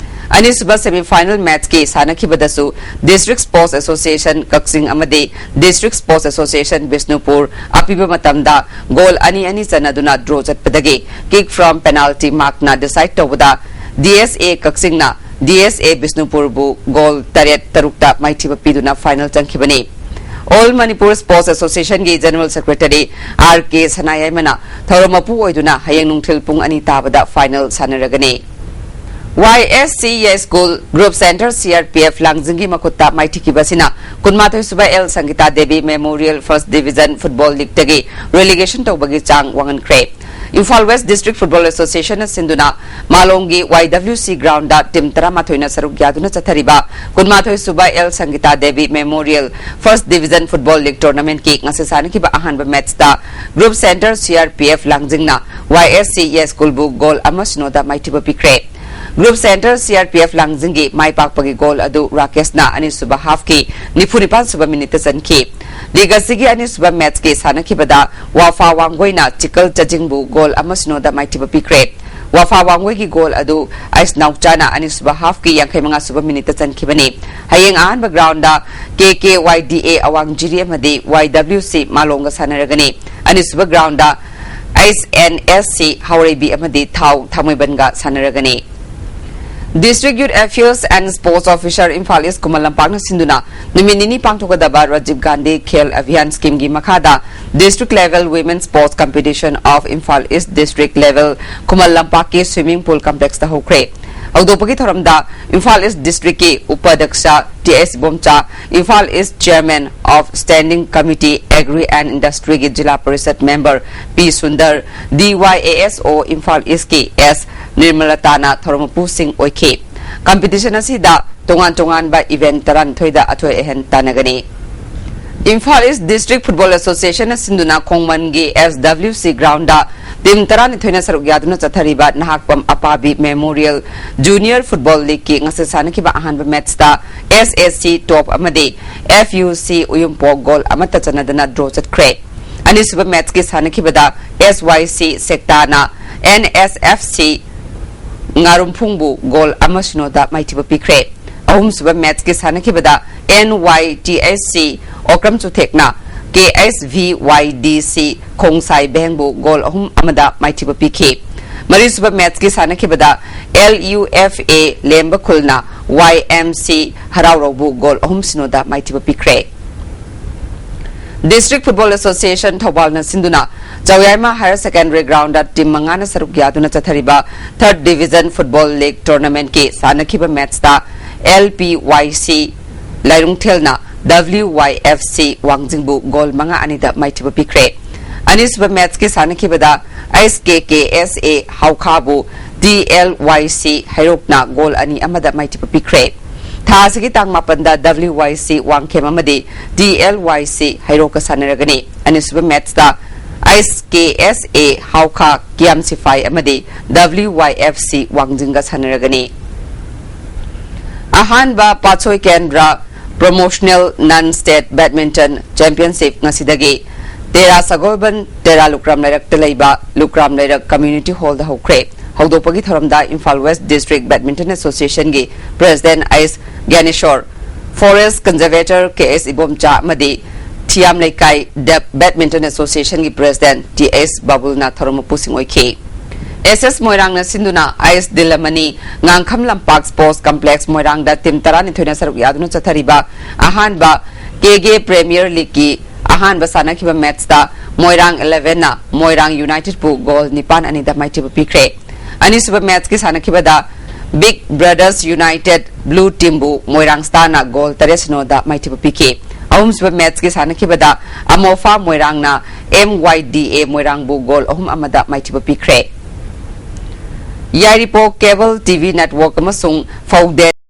ꯑꯅꯤꯁꯨꯕ semi final matchꯀꯤ ꯁꯥꯟꯅꯈꯤꯕꯗꯁꯨ District Sports Association ꯀꯛꯆꯤꯡ ꯑꯃꯗꯤ District Sports Association ꯕꯤꯁꯅꯨꯄꯨꯔ ꯑꯄꯤꯕ ꯃꯇꯝꯗ ꯒꯣꯜ ꯑꯅꯤ ꯑꯅꯤ ꯆꯟꯅꯗꯨꯅ draw ꯆꯠꯄꯗꯒꯤ kick from penalty markꯅ decide ꯇꯧꯕꯗ DSA ꯀꯛꯆꯤꯡꯅ DSA ꯕꯤꯁꯅꯨꯄꯨꯔꯕꯨ ꯒꯣꯜ ꯇꯔꯦꯠ ꯇꯔꯨꯛꯇ ꯃꯥꯏꯊꯤꯕ ꯄꯤꯗꯨꯅ final ꯆꯪꯈꯤꯕꯅꯤ꯫ All Manipur Sports Associationꯒꯤ General Secretary R K ꯁꯅꯥꯌꯥꯏꯃꯅ ꯊꯧꯔꯝ ꯃꯄꯨ ꯑꯣꯏꯗꯨꯅ ꯍꯌꯦꯡ ꯅꯨꯡꯊꯤꯜ ꯄꯨꯡ ꯑꯅꯤ ꯇꯥꯕꯗ final ꯁꯥꯟꯅꯔꯒꯅꯤ꯫ Y S C Yeschool Group Center C R P F ꯂꯥꯡꯖꯤꯡꯒꯤ ꯃꯈꯨꯠꯇ ꯃꯥꯏꯊꯤꯈꯤꯕ ꯑꯁꯤꯅ Kunmathoi Suba L Sangita Devi Memorial First Division Football Leagueꯇꯒꯤ relegation ꯇꯧꯕꯒꯤ ꯆꯥꯡ ꯋꯥꯡꯍꯟꯈ꯭ꯔꯦ꯫ ꯏꯝꯐꯥꯜ West District Football Associationꯅ ꯁꯤꯟꯗꯨꯅ ꯃꯥꯂꯣꯝꯒꯤ Y W C groundꯗ team ꯇꯔꯥꯃꯥꯊꯣꯏꯅ ꯁꯔꯨꯛ ꯌꯥꯗꯨꯅ ꯆꯠꯊꯔꯤꯕ Kunmathoi Suba L Sangita Devi Memorial First Division Football League Tournamentꯀꯤ ꯉꯁꯤ ꯁꯥꯟꯅꯈꯤꯕ ꯑꯍꯥꯟꯕ matchꯇ Group Center C R P F ꯂꯥꯡꯖꯤꯡꯅ Y S C Yeschoolꯕꯨ goal ꯑꯃ ꯁꯤꯅꯣꯗ ꯃꯥꯏꯊꯤꯕ ꯄꯤꯈ꯭ꯔꯦ꯫ Group Center C R P F ꯂꯥꯡꯖꯤꯡꯒꯤ ꯃꯥꯏ ꯄꯥꯛꯄꯒꯤ goal ꯑꯗꯨ ꯔꯥꯀꯦꯁꯅ ꯑꯅꯤꯁꯨꯕ halfꯀꯤ ꯅꯤꯐꯨ ꯅꯤꯄꯥꯟ ꯁꯨꯕ minuteꯇ ꯆꯟꯈꯤ꯫ League ꯑꯁꯤꯒꯤ ꯑꯅꯤꯁꯨꯕ matchꯀꯤ ꯁꯥꯟꯅꯈꯤꯕꯗ ꯋꯥꯐꯥ ꯋꯥꯡꯒꯣꯏꯅ ꯆꯤꯀꯜ ꯆꯖꯤꯡꯕꯨ goal ꯑꯃ ꯁꯤꯅꯣꯗ ꯃꯥꯏꯊꯤꯕ ꯄꯤꯈ꯭ꯔꯦ꯫ ꯋꯥꯐꯥ ꯋꯥꯡꯒꯣꯏꯒꯤ goal ꯑꯗꯨ ꯑꯥꯏꯁ ꯅꯥꯎꯆꯥꯅ ꯑꯅꯤꯁꯨꯕ halfꯀꯤ ꯌꯥꯡꯈꯩ ꯃꯉꯥ ꯁꯨꯕ minuteꯇ ꯆꯟꯈꯤꯕꯅꯤ꯫ ꯍꯌꯦꯡ ꯑꯍꯥꯟꯕ groundꯗ K K Y D A ꯑꯋꯥꯡꯖꯤꯔꯤ ꯑꯃꯗꯤ Y W C ꯃꯥꯂꯣꯝꯒ ꯁꯥꯟꯅꯔꯒꯅꯤ꯫ ꯑꯅꯤꯁꯨꯕ groundꯗ H N S C ꯍꯥꯎꯔꯩꯕꯤ ꯑꯃꯗꯤ ꯊꯥꯎ ꯊꯥꯡꯃꯩꯕꯟꯒ ꯁꯥꯟꯅꯔꯒꯅꯤ꯫ District Youth Affairs and Sports Officer Imphal ꯏꯁ ꯈꯨꯃꯟ ꯂꯝꯄꯥꯛꯅ ꯁꯤꯟꯗꯨꯅ ꯅꯨꯃꯤꯠ ꯅꯤꯅꯤ ꯄꯥꯡꯊꯣꯛꯀꯗꯕ ꯔꯥꯖꯤꯕ ꯒꯥꯟꯙꯤ ꯈꯦꯜ ꯑꯚꯤꯌꯥꯟ schemeꯒꯤ ꯃꯈꯥꯗ District Level Women Sports Competition of Imphal East District Level Khuman ꯂꯝꯄꯥꯛꯀꯤ swimming pool complexꯇ ꯍꯧꯈ꯭ꯔꯦ꯫ ꯍꯧꯗꯣꯛꯄꯒꯤ ꯊꯧꯔꯝꯗ ꯏꯝꯐꯥꯜ ꯏꯁ districtꯀꯤ ꯎꯄꯥꯙ꯭ꯌꯛꯁ T S Ibomcha, Imphal is Chairman of Standing Committee Agri and Industryꯒꯤ zila parishad member P Sundar, D Y A S O Imphal ꯏꯁꯀꯤ S ꯅꯤꯔꯃꯂꯇꯥꯅ ꯊꯧꯔꯝ ꯃꯄꯨꯁꯤꯡ ꯑꯣꯏꯈꯤ꯫ Competition ꯑꯁꯤꯗ ꯇꯣꯉꯥꯟ ꯇꯣꯉꯥꯟꯕ event ꯇꯔꯥꯅꯤꯊꯣꯏꯗ ꯑꯊꯣꯏ ꯑꯍꯦꯟ ꯇꯥꯟꯅꯒꯅꯤ꯫ ꯏꯝꯐꯥꯜ ꯏꯁ District Football Associationꯅ ꯁꯤꯟꯗꯨꯅ ꯈꯣꯡꯃꯟꯒꯤ S W C groundꯗ team ꯇꯔꯥꯅꯤꯊꯣꯏꯅ ꯁꯔꯨꯛ ꯌꯥꯗꯨꯅ ꯆꯠꯊꯔꯤꯕ ꯅꯍꯥꯛꯄꯝ ꯑꯄꯥꯕꯤ Memorial Junior Football Leagueꯀꯤ ꯉꯁꯤ ꯁꯥꯟꯅꯈꯤꯕ ꯑꯍꯥꯟꯕ matchꯇ S S C Top ꯑꯃꯗꯤ F U C ꯎꯌꯨꯝꯄꯣꯛ goal ꯑꯃꯠꯇ ꯆꯟꯅꯗꯅ draw ꯆꯠꯈ꯭ꯔꯦ꯫ ꯑꯅꯤꯁꯨꯕ matchꯀꯤ ꯁꯥꯟꯅꯈꯤꯕꯗ S Y C ꯁꯦꯛꯇꯥꯅ N S F C ꯉꯥꯔꯨꯝꯐꯨꯡꯕꯨ goal ꯑꯃ ꯁꯤꯅꯣꯗ ꯃꯥꯏꯊꯤꯕ ꯄꯤꯈ꯭ꯔꯦ꯫ ꯑꯍꯨꯝꯁꯨꯕ matchꯀꯤ ꯁꯥꯟꯅꯈꯤꯕꯗ N Y T H C Okram ꯆꯨꯊꯦꯛꯅ K S V Y D C ꯈꯣꯡꯁꯥꯏ ꯕꯦꯡꯕꯨ goal ꯑꯍꯨꯝ ꯑꯃꯗ ꯃꯥꯏꯊꯤꯕ ꯄꯤꯈꯤ꯫ ꯃꯔꯤꯁꯨꯕ matchꯀꯤ ꯁꯥꯟꯅꯈꯤꯕꯗ L U F A ꯂꯦꯝꯕ ꯈꯨꯜꯅ Y M C ꯍꯔꯥꯎꯔꯧꯕꯨ goal ꯑꯍꯨꯝ ꯁꯤꯅꯣꯗ ꯃꯥꯏꯊꯤꯕ ꯄꯤꯈ꯭ꯔꯦ꯫ District Football Association ꯊꯧꯕꯥꯜꯅ ꯁꯤꯟꯗꯨꯅ ꯆꯧꯌꯥꯏꯃ Higher Secondary Groundꯗ team ꯃꯉꯥꯅ ꯁꯔꯨꯛ ꯌꯥꯗꯨꯅ ꯆꯠꯊꯔꯤꯕ Third Division Football League Tournamentꯀꯤ ꯁꯥꯟꯅꯈꯤꯕ matchꯇ L P Y C ꯂꯥꯏꯔꯨꯡꯊꯦꯜꯅ W Y F C ꯋꯥꯡꯖꯤꯡꯕꯨ goal ꯃꯉꯥ ꯑꯅꯤꯗ ꯃꯥꯏꯊꯤꯕ ꯄꯤꯈ꯭ꯔꯦ꯫ ꯑꯅꯤꯁꯨꯕ matchꯀꯤ ꯁꯥꯟꯅꯈꯤꯕꯗ S K K S A ꯍꯥꯎꯈꯥꯕꯨ T L Y C ꯍꯩꯔꯣꯛꯅ goal ꯑꯅꯤ ꯑꯃꯗ ꯃꯥꯏꯊꯤꯕ ꯄꯤꯈ꯭ꯔꯦ꯫ ꯊꯥ ꯑꯁꯤꯒꯤ ꯇꯥꯡ ꯃꯥꯄꯟꯗ W Y C ꯋꯥꯡꯈꯦꯝ ꯑꯃꯗꯤ T L Y C ꯍꯩꯔꯣꯛꯀ ꯁꯥꯟꯅꯔꯒꯅꯤ꯫ ꯑꯅꯤꯁꯨꯕ matchꯇ S K S A ꯍꯥꯎꯈꯥ ꯀꯤꯌꯥꯝ ꯁꯤꯐꯥꯏ ꯑꯃꯗꯤ W Y F C ꯋꯥꯡꯖꯤꯡꯒ ꯁꯥꯟꯅꯔꯒꯅꯤ꯫ ꯑꯍꯥꯟꯕ ꯄꯥꯠꯁꯣꯏ ꯀꯦꯟꯗ꯭ꯔ Promotional Non State Badminton Championship ꯉꯁꯤꯗꯒꯤ ꯇꯦꯔꯥ ꯁꯒꯣꯜꯕꯟ ꯇꯦꯔꯥ ꯂꯨꯀ꯭ꯔꯥꯝ ꯂꯩꯔꯛꯇ ꯂꯩꯕ ꯂꯨꯀ꯭ꯔꯥꯝ ꯂꯩꯔꯛ Community Hallꯗ ꯍꯧꯈ꯭ꯔꯦ꯫ ꯍꯧꯗꯣꯛꯄꯒꯤ ꯊꯧꯔꯝꯗ Imphal West District Badminton Associationꯒꯤ President S Gyaneswar, Forest Conservator K S Ibomcha ꯑꯃꯗꯤ ꯊꯤꯌꯥꯝ ꯂꯩꯀꯥꯏ Dep Badminton Associationꯒꯤ President T S ꯕꯥꯕꯨꯜꯅ ꯊꯧꯔꯝ ꯃꯄꯨꯁꯤꯡ ꯑꯣꯏꯈꯤ꯫ S S ꯃꯣꯏꯔꯥꯡꯅ ꯁꯤꯟꯗꯨꯅ ꯑꯥꯏꯁ ꯗꯤꯂꯃꯅꯤ ꯉꯥꯡꯈꯝ ꯂꯝꯄꯥꯛ Sports Complex ꯃꯣꯏꯔꯥꯡꯗ team ꯇꯔꯥꯅꯤꯊꯣꯏꯅ ꯁꯔꯨꯛ ꯌꯥꯗꯨꯅ ꯆꯠꯊꯔꯤꯕ ꯑꯍꯥꯟꯕ K G Premier Leagueꯀꯤ ꯑꯍꯥꯟꯕ ꯁꯥꯟꯅꯈꯤꯕ matchꯇ ꯃꯣꯏꯔꯥꯡ elevenꯅ ꯃꯣꯏꯔꯥꯡ Unitedꯄꯨ goal ꯅꯤꯄꯥꯟ ꯑꯅꯤꯗ ꯃꯥꯏꯊꯤꯕ ꯄꯤꯈ꯭ꯔꯦ꯫ ꯑꯅꯤꯁꯨꯕ matchꯀꯤ ꯁꯥꯟꯅꯈꯤꯕꯗ Big Brothers United Blue Teamꯕꯨ ꯃꯣꯏꯔꯥꯡ Starꯅ goal ꯇꯔꯦꯠ ꯁꯤꯅꯣꯗ ꯃꯥꯏꯊꯤꯕ ꯄꯤꯈꯤ꯫ ꯑꯍꯨꯝꯁꯨꯕ matchꯀꯤ ꯁꯥꯟꯅꯈꯤꯕꯗ ꯑꯃꯣꯐꯥ ꯃꯣꯏꯔꯥꯡꯅ M Y D A ꯃꯣꯏꯔꯥꯡꯕꯨ goal ꯑꯍꯨꯝ ꯑꯃꯗ ꯃꯥꯏꯊꯤꯕ ꯄꯤꯈ꯭ꯔꯦ꯫ ꯌꯥꯏꯔꯤꯄꯣꯛ Cable T V Network ꯑꯃꯁꯨꯡ ꯐꯧꯗꯦ